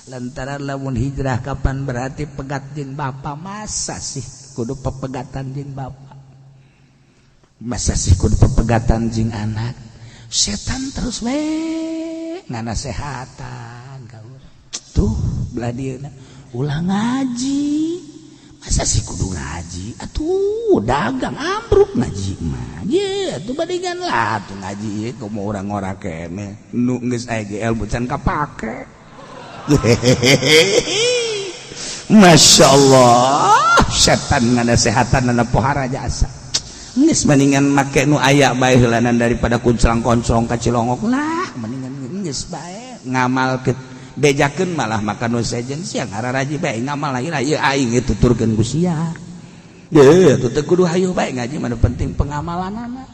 lantaran lamun hijrah kapan berarti pegat jeung bapa masa sih kudu pepegatan jeung bapa masa sih kudu pepegatan jeung anak setan terus we nganasehatan ka urang tuh belah dieuna ulah ngaji masa sih kudu ngaji atuh dagang ambruk ngaji mah ye atuh bandingan lah atuh ngaji ieu komo urang-urang keneh nu geus aya GL bucan kapake. Masya Allah. Setan nganasehatan na pohara jasa. Geus mendingan make nu aya bae heulanan daripada kunclang-konclong ka Cilongok lah, mendingan geus bae ngamalkeun bejakeun malah makan nu sejen sia ngararaji bae ngamal lah ieu aing tuturkeun ku sia. Ye, atuh teu kudu hayu bae ngaji mah penting pengamalanana.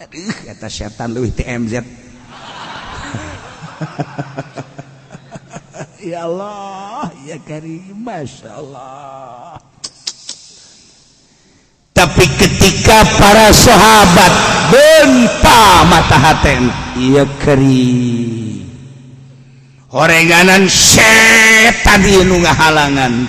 Aduh, eta setan leuwih TMZ. Ya Allah, ya Karim, Masya Allah. Tapi ketika para sahabat benta mata haten, ya Karim, horenganan setan ieu nu ngahalangan.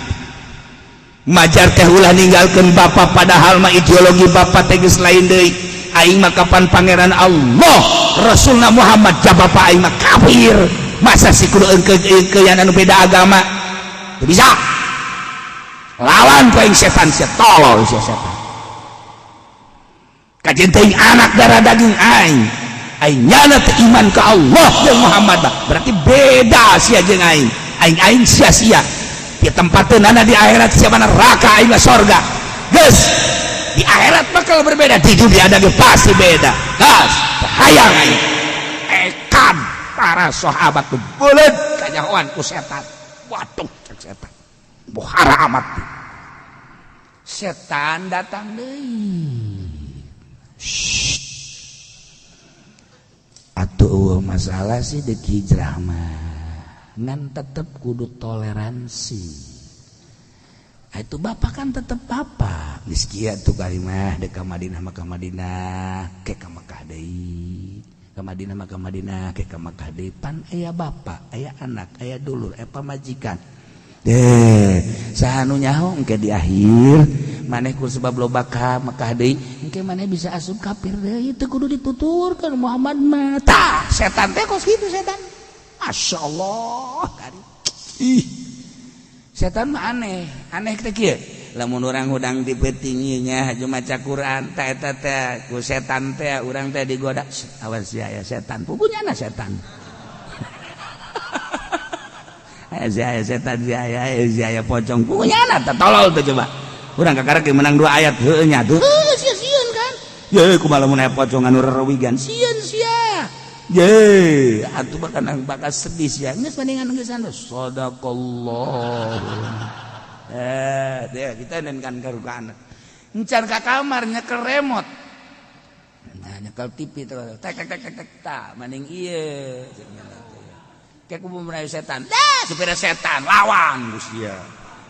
Majar teh ulah ninggalkeun bapak, padahal mah ideologi bapak teh geus lain deui. Aing mah kapan pangeran Allah, Rasulna Muhammad, ja bapak aing mah kafir. Masa sih kudu engkeun anu beda agama? Teu bisa. Lawan ku aing setan, sia tolol sia setan. Kajeun teuing anak darah daging aing. Aing nyana teu iman ka Allah jeung Muhammad bah. Berarti beda sia jeung aing. Aing aing sia sia. Di tempateunana di akhirat sia mana neraka, aing mah sorga. Geus di akhirat bakal berbeda, di dunia ada ge pasti beda. Gas, hayang aing. Ekan para sahabat tuh buleud kanyahoan ku setan. Waduh, cek setan. Buhara amat. Setan datang deui. Atuh masalah sih dek hijrah mah ngan tetep kudu toleransi. Nah, itu bapak kan tetep bapak. Geus kieu tuh karimah dek ka Madinah mah ka Madinah, ke ka Mekah deui. Ka Madinah mah ka Madinah, ke ka Mekah deui. Pan aya bapak, aya anak, aya dulur, aya pamajikan. Deh, saha nu nyaho engke di akhir maneh ku sebab loba ka Mekah deui, engke maneh bisa asup kafir deui, teu kudu dituturkeun Muhammad mah. Tah, setan teh kos kitu setan. Masya Allah, kari. Ih. Setan mah aneh, aneh teh kieu. Lamun urang hudang di peuting nya haju maca Quran, tah eta teh ku setan teh urang teh digoda. Awas sia ya setan, pugunyana setan. Aya setan sia aya aya pocong, pugunyana teh tolol teh coba. Urang kakara ge menang 2 ayat heueuh nya tuh. Heueuh sia sieun kan. Ye kumaha lamun aya pocong anu rerewigan, sieun sia. Ye, atuh bakal bakal sedih sia. Geus mendingan geus anu sadaqallah. Deh kita nen kan karukaan. Encan ka kamar nyekel remote. Nah, nyekel TV terus. Tek tek tek tek tek tah mending ieu. Kayak kubu merayu setan. Dah, supir setan lawan Gusti ya.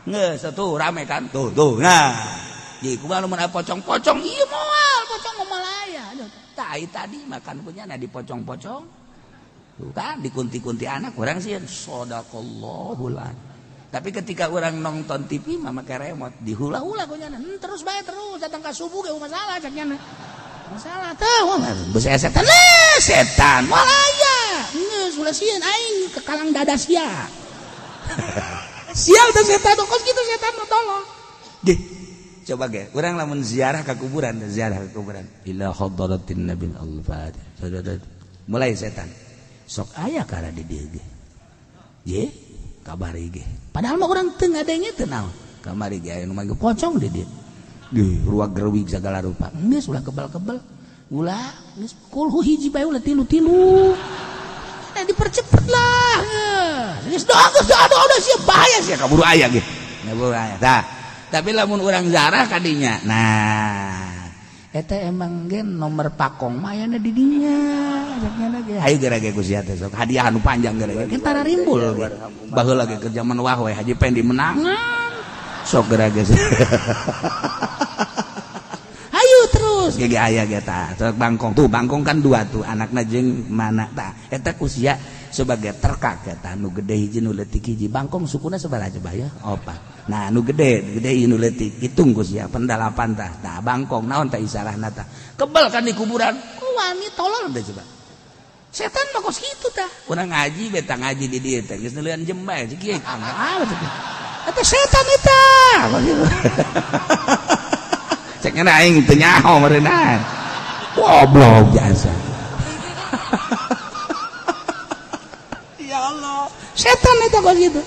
Geus tuh rame kan. Tuh tuh. Nah. Jadi kumaha lamun aya pocong-pocong ieu moal, pocong mah malaya. Tai tadi makan punya nah dipocong-pocong. Tuh kan dikunti-kunti anak kurang sih sadaqallahul. Tapi ketika orang nonton TV mah make remote dihula-hula kunyana terus bae terus datang ka subuh ge masalah cak nyana. Masalah teh beusi setan lah setan moal aya. Geus ulah sieun aing kekalang dada sia. Sial teh setan kos kitu setan mah tolong. Deh, coba ge urang lamun ziarah ka kuburan, ziarah ka kuburan. Ila hadratin nabil al-fatihah. Mulai setan. Sok aya kara di dieu ge. Ye, kabari ge. Padahal mah urang teu ngadenge teu naon. Kamari ge aya nu manggil pocong di dieu. Deh, ruang gerwig segala rupa. Geus ulah kebal-kebal. Ulah geus kulhu hiji bae ulah tilu-tilu. Nah, dipercepet lah. Geus doa geus doa doa udah sia bahaya sia kaburu aya ge. Kaburu aya. Tah, tapi lamun urang zarah kadinya. Nah, eta emang gen nomor pakong mah ayana di dinya. Caknya ge. Hayu geura ge ku sia teh sok hadiah anu panjang geura ge. Tara rimbul ge. Baheula ge keur zaman wah we Haji Pendi menangan. Sok geura ge. Ayo terus ge ge aya ge tah. Sok bangkong tuh, bangkong kan dua tuh anakna jeung mana tah. Eta ku sia sebagai terkak eta nu gede hiji nu leutik hiji. Bangkong sukuna sabaraha coba ya? Opat. Nah, nu gede, gede nu leutik. Hitung ku sia pendalapan tah. Tah bangkong naon tah isarahna tah. Kebel kan di kuburan. Ku wani tolol teh coba. Setan mah kos kitu tah. Urang ngaji beta ngaji di dieu teh geus neuleun jembae cik kieu. Ah, eta setan eta. Cek nya aing teu nyaho meureunna. Goblok jasa. Ya Allah, setan eta kos kitu.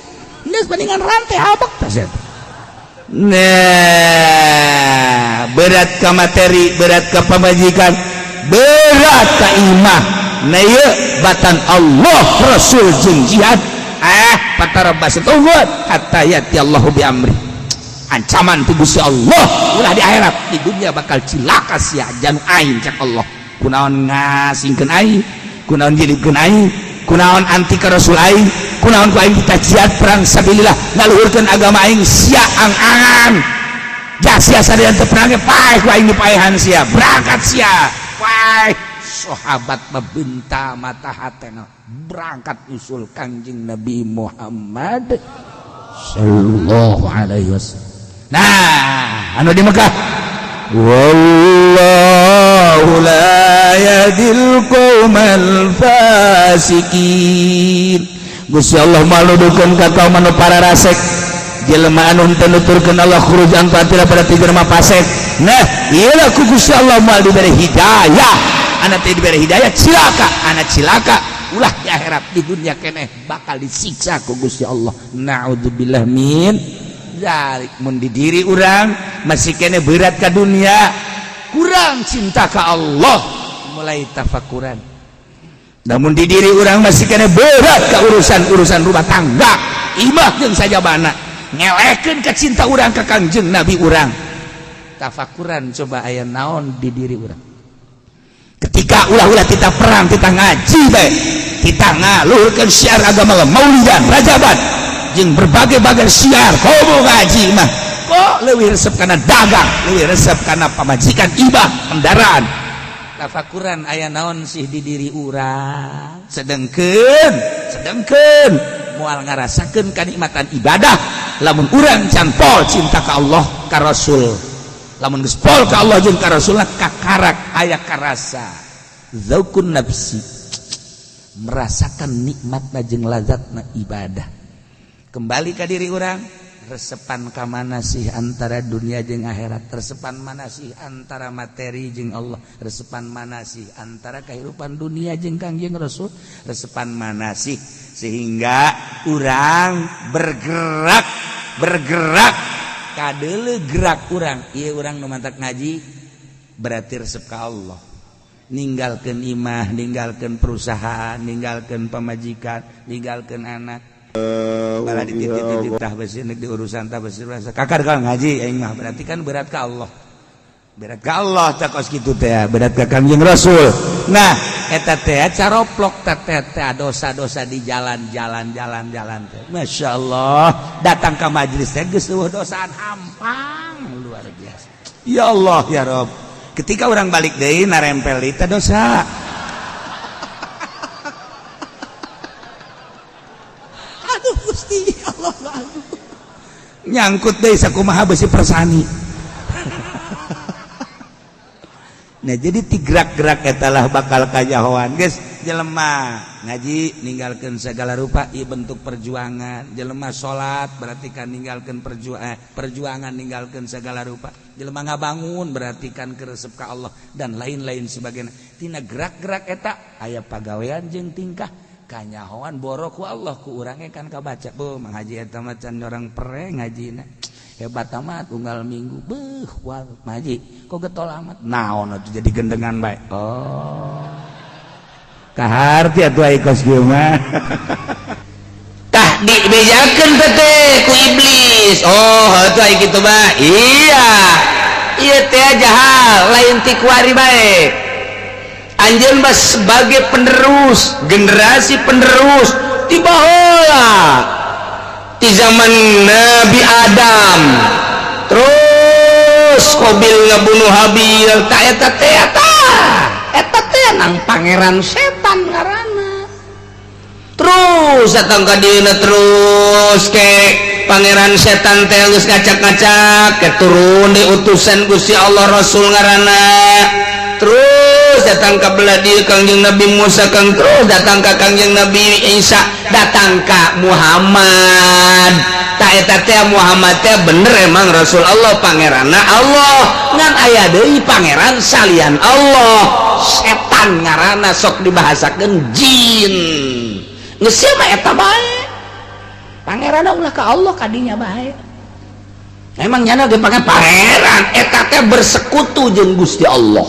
Geus mendingan rantai habek tah setan. Nah, berat ke materi, berat ke pamajikan, berat ke imah. Nah, ieu batan Allah, Rasul jeung jihad. Fatarabbasu, tungguan hatta yati Allahu bi amri. Ancaman ti Gusti Allah ulah di akhirat, di dunia bakal cilaka sia janu aing, cak Allah. Kunaon ngasingkeun aing, kunaon jadikeun aing, kunaon anti ka Rasul aing, kunaon ku aing kita jihad perang sabilillah ngaluhurkeun agama aing, sia ang-angan ja sia sadaya teu perangnya, paeh ku aing dipaehan sia, berangkat sia, paeh. Sahabat mabenta mata hatena berangkat usul Kangjeng Nabi Muhammad sallallahu alaihi wasallam. Nah, anu di Mekah, wallahu la yahdil qaumal fasikin. Gusti Allah maludukeun ka kaum anu para rasek, jelema anu teu nuturkeun Allah khuruj an taatillah pada jelema fasik. Nah, ieu ku Gusti Allah moal diberi hidayah. Anak teh diberi hidayah cilaka, anak cilaka ulah di akhirat, di dunia keneh bakal disiksa ku Gusti Allah. Naudzubillah min dzalik. Mun di diri urang masih kene berat ke dunia, kurang cinta ke Allah, mulai tafakuran. Namun di diri urang masih kene berat ke urusan-urusan rumah tangga, imah jeung sajabana, ngelekeun ke cinta urang ke Kangjeng Nabi urang, tafakuran coba aya naon di diri urang. Ketika ulah-ulah kita perang, kita ngaji bae, kita ngaluhurkeun syiar agama, maulidan, rajaban jeung berbagai-bagai syiar, komo ngaji mah kok leuwih resep kana dagang, leuwih resep kana pamajikan, ibah, kendaraan. Tafakuran aya naon sih di diri urang. Sedengkeun sedengkeun moal ngarasakeun kanikmatan ibadah lamun urang can pol cinta ka Allah ka Rasul. Lamun geus pol ka Allah jeung ka Rasulna, kakarak aya karasa zaukun nafsi, merasakan nikmatna jeung lazatna ibadah. Kembali ke diri urang, resepan ka mana sih antara dunia jeung akhirat, resepan mana sih antara materi jeung Allah, resepan mana sih antara kehidupan dunia jeung Kangjeng Rasul, resepan mana sih sehingga urang bergerak bergerak kadeuleu gerak urang ieu. Urang nu mantak ngaji berarti resep ka Allah, ninggalkeun imah, ninggalkeun perusahaan, ninggalkeun pamajikan, ninggalkeun anak, malah dititip tah besi di urusan tah besi kakar kalau ngaji aing mah berarti kan berat ke Allah, berat ke Allah tak kos kitu teh, berat ke Kangjeng Rasul. Nah, eta teh caroplok teh teh dosa-dosa di jalan-jalan jalan-jalan teh. Masya Allah, datang ke majelis teh geus eueuh dosaan, hampang luar biasa. Ya Allah ya Rob, ketika orang balik deui narempel di teh dosa. Aduh Gusti Allah, aduh, nyangkut deui sakumaha besi persani. Nah, jadi ti gerak-gerak etalah bakal kajahoan geus. Jelema ngaji ninggalkeun segala rupa, ieu bentuk perjuangan. Jelema salat berarti kan ninggalkeun perjuangan ninggalkeun segala rupa. Jelema ngabangun berarti kan keresep ka Allah dan lain-lain sebagainya. Tina gerak-gerak eta aya pagawean jeung tingkah kanyahoan boro ku Allah, ku urangnya kan kabaca. Beuh, Mang Haji eta mah can orang pere ngajina, hebat amat unggal minggu. Beuh, wah Mang Haji kok getol amat, naon atuh jadi gendengan bae. Oh, kaharti atuh ai kos kieu mah. Tah, dibejakeun teh ku iblis. Oh, atuh ai kitu mah. Iya, ieu teh jahal lain ti kuari bae. Anjeun mah sebagai penerus, generasi penerus ti baheula, di zaman Nabi Adam, terus Qabil ngabunuh Habil. Tak eta teh eta teh nang pangeran setan ngaranna. Terus datang ka dieuna, terus ke pangeran setan teh geus ngacak-ngacak ke turun di utusan Gusti Allah, Rasul ngaranna. Terus datang ke belah dieu Kangjeng Nabi Musa, Kang, terus datang ke Kangjeng Nabi Isa, datang ke Muhammad. Tak eta teh Muhammad teh bener emang Rasul Allah, pangeranna Allah, ngan aya deui pangeran salian Allah, setan ngaranna, sok dibahasakeun jin. Geus mah eta bae pangeranna, ulah ka Allah kadinya bae. Emang nyana ge pakai pangeran eta teh bersekutu jeung Gusti Allah.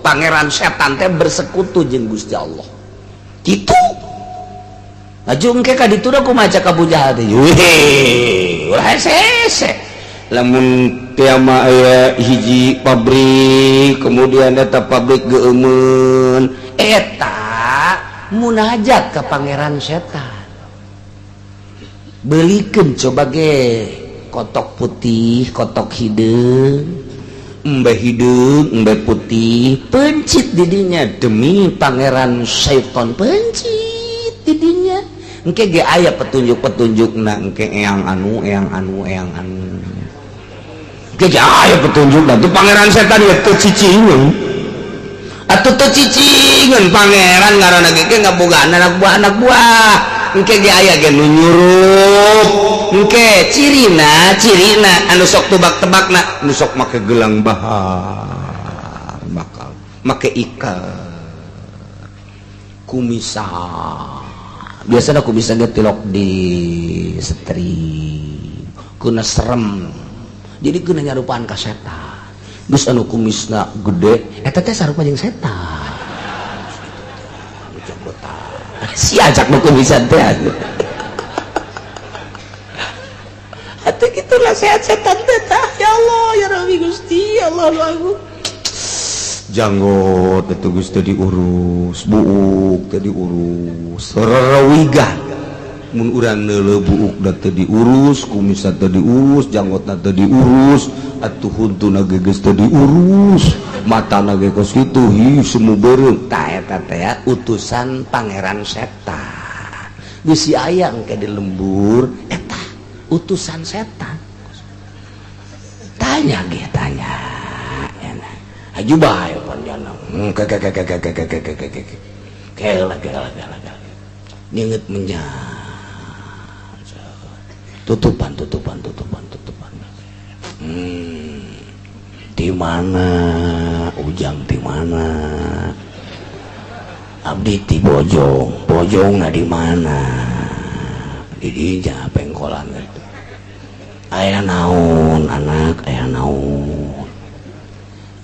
Pangeran setan teh bersekutu jeung Gusti Allah. Kitu. Laju engke ka ditu da kumaha cak Abu Jahal teh. Wih, ulah hese. Lamun tiama aya hiji pabrik, kemudian eta pabrik geumeun. Eta munajat ke pangeran setan. Belikeun coba ge kotok putih, kotok hideung, embe hideung, embe putih, pencit didinya demi pangeran syaiton, pencit didinya. Engke ge aya petunjuk-petunjukna, engke eyang anu, eyang anu, eyang anu. Engke ge aya petunjukna tuh pangeran setan ya teu cicingeun. Atuh teu cicingeun pangeran ngaranna ge ngabogaan anak buah anak buah. Engke ge aya ge nu nyurup. Engke cirina, cirina anu sok tebak-tebakna, nu sok make gelang bahar, bakal make ikat kumisa. Biasanya kumisa ge tilok di setri. Kuna serem. Jadi kuna nyarupaan ka setan. Geus anu kumisna gede, eta teh sarupa jeung setan. Si ajak nu kumisan teh atuh. Atuh kitu nasihat setan teh tah. Ya Allah, ya Rabbi Gusti, Allah aku. Janggot itu geus teu diurus, buuk teu diurus, Rerewigan. Mun urang neuleuh buukna teu diurus, kumisna teu diurus, janggotna teu diurus, atuh huntuna ge geus teu diurus, matana ge kos kitu, hi semu beureum. Tah eta teh ya, utusan pangeran setan. Geus si aya engke di lembur eta utusan setan. Tanya ge tanya. Aju bae panjana. Ke ke ke ke ke ke ke ke ke ke ke. Kela kela kela kela. Nyeungeut menjang. Tutupan tutupan tutupan tutupan. Di mana Ujang, di mana? Abdi ti Bojong, Bojong di mana? Di dinya pengkolan itu. Aya naon anak, aya naon?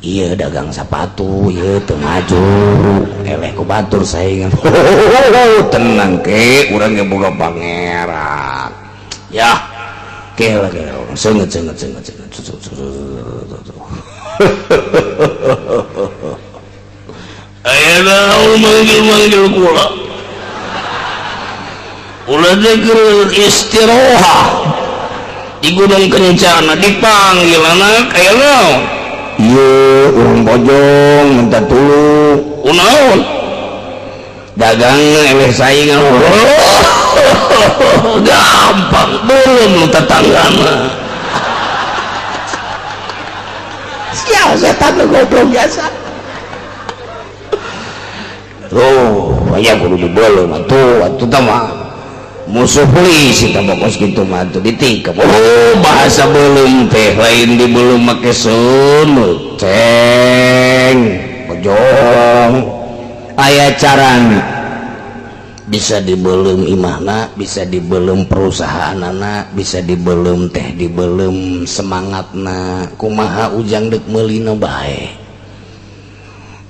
Iya dagang sepatu, iya teu maju, eleh ku batur saingan. Tenang ke, urang ge boga pangeran. Ya, kela kela, seungeut seungeut seungeut seungeut. Aya naon manggil-manggil kula? Kula teh keur istirahat di Gunung Kencana dipanggil anak, aya naon? Ieu urang Bojong minta tulung. Kunaon? Dagang eleh saingan. Gampang, belum lu tetanggana. Sial setan lu goblok biasa. Tuh, aya kudu dibelum atuh, atuh tah mah. Musuh polisi tah bokos kitu mah atuh ditikep. Oh, bahasa belum teh lain dibelum make seuneu. Ceng, Bojong. Aya carana. Bisa dibelum imahna, bisa dibelum perusahaanana, bisa dibelum teh dibelum semangatna. Kumaha Ujang dek meulina bae.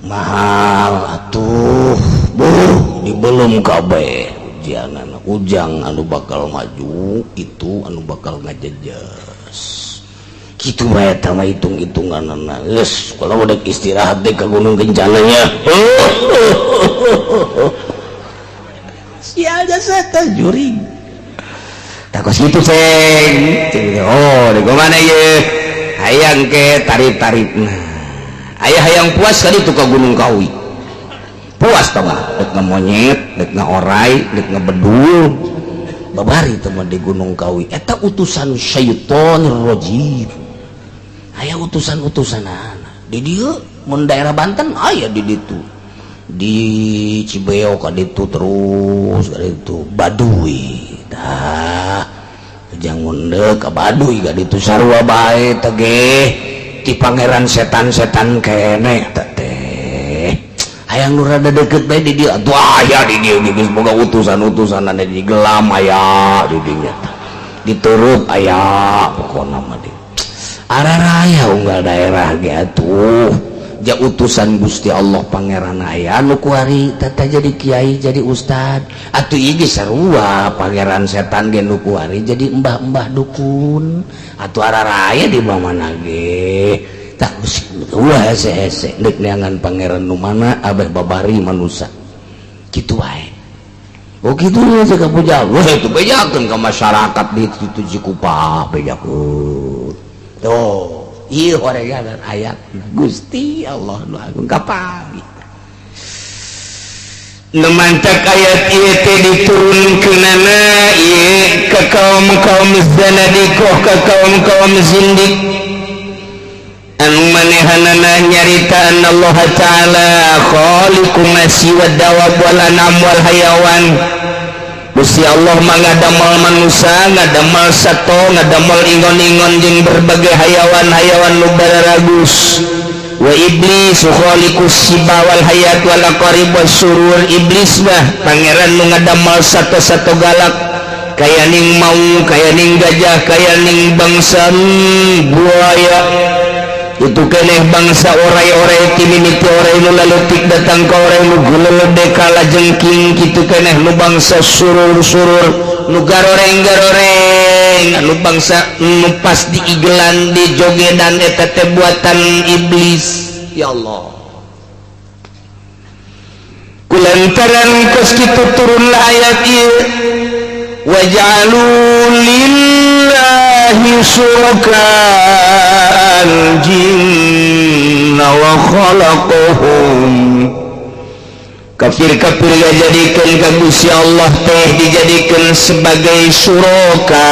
Mahal atuh, buh dibelum kabeh. Ujangan, Ujang anu bakal maju itu anu bakal ngajejas. Kitu bae eta mah hitung-hitunganana. Geus, kalau udah istirahat deh ke Gunung Kencananya. Sialnya setan juring. Tak kos kitu ceng. Oh, di mana ye? Hayang ke tarif-tarifna. Aya hayang puas kali itu ke Gunung Kawi. Puas tau mah, dek ngemonyet, dek ngaorai, dek ngebedul. Babari teman di Gunung Kawi. Eta utusan syaitonir rajim. Aya utusan-utusan di dieu mun daerah Banten aya di ditu. Di Cibeo ka ditu terus ka ditu Baduy. Tah jangan deuk ka Baduy ka ditu sarua bae teh ge ti pangeran setan-setan keneh teh. Hayang nu rada deket bae di dieu atuh aya di dieu geus boga utusan-utusan di gelam aya di dinya tah. Diturup aya pokona mah di. Araraya unggal daerah ge atuh ja utusan Gusti Allah, pangeran aya nu kuari tata jadi kiai, jadi ustad. Atuh ieu ge sarua, pangeran setan ge nu kuari jadi embah-embah dukun. Atuh araraya di mana ge. Tah, ulah hese-hese deuk neangan pangeran nu mana abeh babari manusia kitu wae. Oh, kitu aja ka puja. Wah, itu bejakeun ka masyarakat di itu Cikupa, bejakeun. Tuh, ieu horegan ayat Gusti Allah nu agung kapan. Nu mantak ayat ieu teh diturunkeunana ieu ka kaum-kaum zanadiqah, ka kaum-kaum zindik anu manehanana nyarita Allah Ta'ala khaliqu nasi wad dawab wal anam wal hayawan. Gusti Allah mah ngadamel manusia, ngadamel sato, ngadamel ingon-ingon jeung berbagai hayawan-hayawan nu bararagus. Wa iblis khaliqus siba wal hayat wal aqarib was surur. Iblis mah pangeran nu ngadamel sato-sato galak, kaya ning mau, kaya ning gajah, kaya ning bangsa buaya itu keneh, bangsa orai-orai, timimiti orai nu laletik datang ka orai nu gulelede kalajengking kitu keneh, nu bangsa surur-surur, nu garoreng-garoreng, anu bangsa nu pas diigelan, di jogedan, eta teh buatan iblis. Ya Allah, kulantaran kos kitu turunlah ayat ieu, waja'alu lillahi syuraka al-jinna wa khalaqahum. Kafir-kafir dijadikan ka Gusti Allah teh dijadikan sebagai syuraka,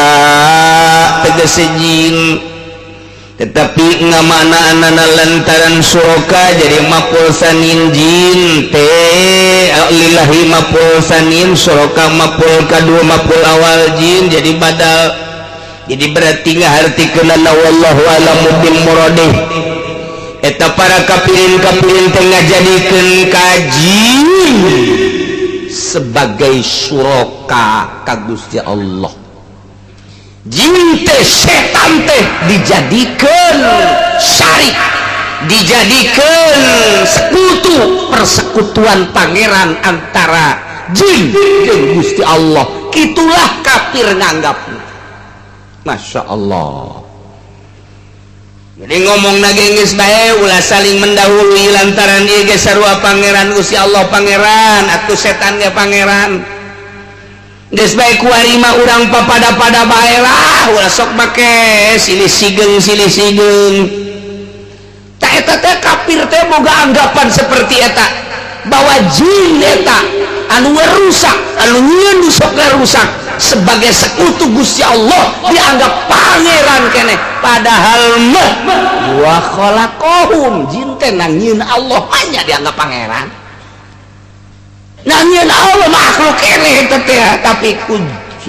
tegese jin. Tetapi ngamana anana lantaran syuraka jadi maf'ul tsanin, jin teh lillahi maf'ul tsanin, syuraka maf'ul kadua, maf'ul awal jin jadi badal, jadi berarti ngahartikeun. Wallahu a'lamu bil muradih. Eta para kafirin kafirin teh ngajadikeun ka jin sebagai syuraka ka Gusti Allah. Jin teh, setan teh dijadikan syarik, dijadikan sekutu, persekutuan pangeran antara jin jeung Gusti Allah. Itulah kafir nganggap. Masya Allah. Jadi ngomong geus bae, ulah saling mendahului, lantaran ieu ge sarua pangeran. Gusti Allah pangeran atuh, setan ge pangeran. Geus bae, kuari mah urang papada-pada bae lah, ulah sok make silih sigeng silih sigeng. Tak, eta teh kafir teh boga anggapan seperti eta, bahwa jin eta anu rusak, anu nyieun sok rusak, sebagai sekutu Gusti Allah, dianggap pangeran keneh. Padahal mah wa khalaqahum, jin teh nangieun Allah, hanya dianggap pangeran. Nangieun Allah, makhluk keneh eta teh. Tapi ku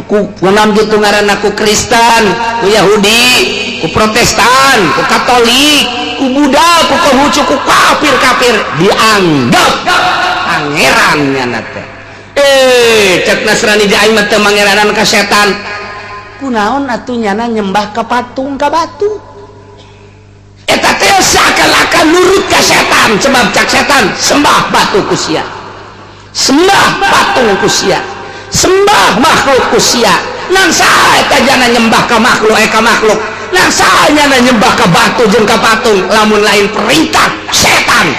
ku kunaon gitu ngaranna, ku Kristen, ku Yahudi, ku Protestan, ku Katolik, ku Buddha, ku Konghucu, ku kafir-kafir dianggap pangeran nyana teh. Eh, cek Nasrani di aing mah teu mangeranan ka setan. Kunaon atuh nyana nyembah ka patung, ka batu? Eta teh seakan-akan nurut ka setan, sebab cak setan, sembah batu ku sia, sembah patung ku sia, sembah makhluk ku sia. Nang saha eta jana nyembah ka makhluk, eh, ka makhluk? Nang saha nyana nyembah ka batu jeung ka patung lamun lain perintah setan?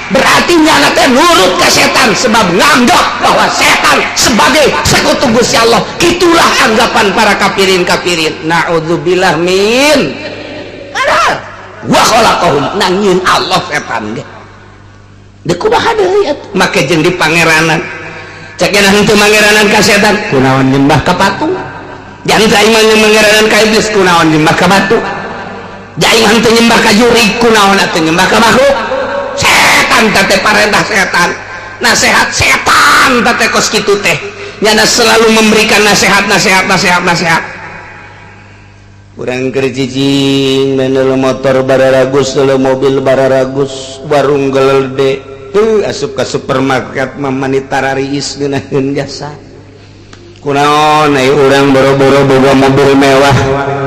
Berarti nyana teh nurut ke setan, sebab nganggap bahwa setan sebagai sekutu Gusti Allah. Itulah anggapan para kafirin kafirin. Naudzubillah min. Padahal wa khalaqahum, nangieun Allah setan ge. Deuk kumaha deui atuh make jeung di pangeranan? Cek nya henteu mangeranan ka setan, kunaon nyembah ka patung? Jangan aing mah mangeranan ka iblis, kunaon nyembah ka batu? Aing henteu nyembah ka jurig, kunaon atuh nyembah ka makhluk setan? Teh parentah setan, nasehat setan teh kos kitu teh. Nyana selalu memberikan nasihat, nasihat, nasihat, nasihat. Urang keur cicing, main motor bararagus, mobil bararagus, warung gelede tuh, asup ke supermarket mah mani tarariis ngeunaheun jasa. Kunaon ai urang boro-boro boga mobil mewah?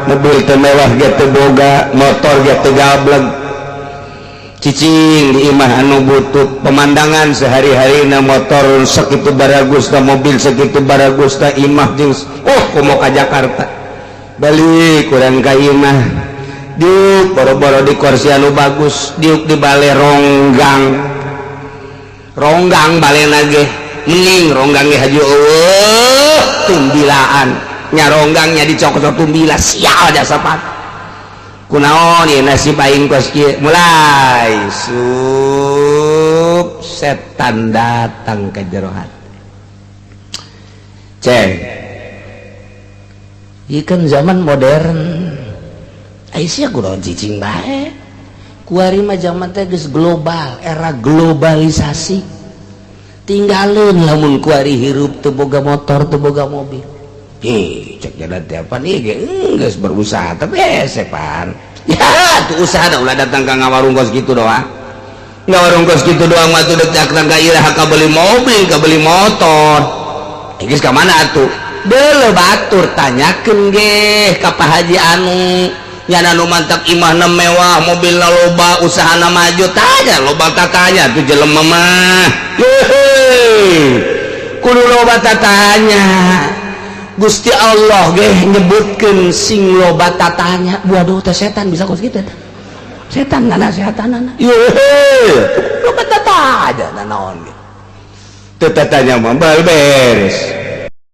Mobil teu mewah ge teu boga, motor ge teu gablek, cicing di imah anu butut. Pemandangan sehari-hari na motor segitu baragus, na mobil segitu baragus, na imah jeung oh komo ka Jakarta. Balik kurang ka imah, diuk boro-boro di kursi anu bagus, diuk di bale ronggang ronggang. Bale ge mending ronggang ge haju eueuh tumbilaan nya, ronggangnya dicokot tumbila. Sial jasa pan, kunaon ieu nasib aing kos kieu? Mulai sup setan datang ke jero hati. Ceng, ieu kan zaman modern. Aisyah kunaon cicing bae? Kuari mah zaman teh geus global, era globalisasi. Tinggalin lamun kuari hirup teu boga motor, teu boga mobil. Hi, cek jalan teh apa nih ge geus berusaha, tapi hese pan. Ya, tuh usaha dah ulah datang ka ngawarung kos kitu doang. Ngawarung kos kitu doang mah tuh dek datang ka iraha ka beli mobil, ka beli motor. Eh, geus ka mana atuh? Deuleu batur, tanyakeun ge ka Pak Haji anu nyana nu mantak imahna mewah, mobilna loba, usahana maju. Tanya loba, tatanya tuh jelema mah. Hehe. Kudu loba tatanya. Gusti Allah ge nyebutkeun sing loba tatanya. Waduh, teh setan bisa kos kitu teh. Setan nganasehatan. Yehe, loba tatanya naon ge. Teu tatanya mah bal beres.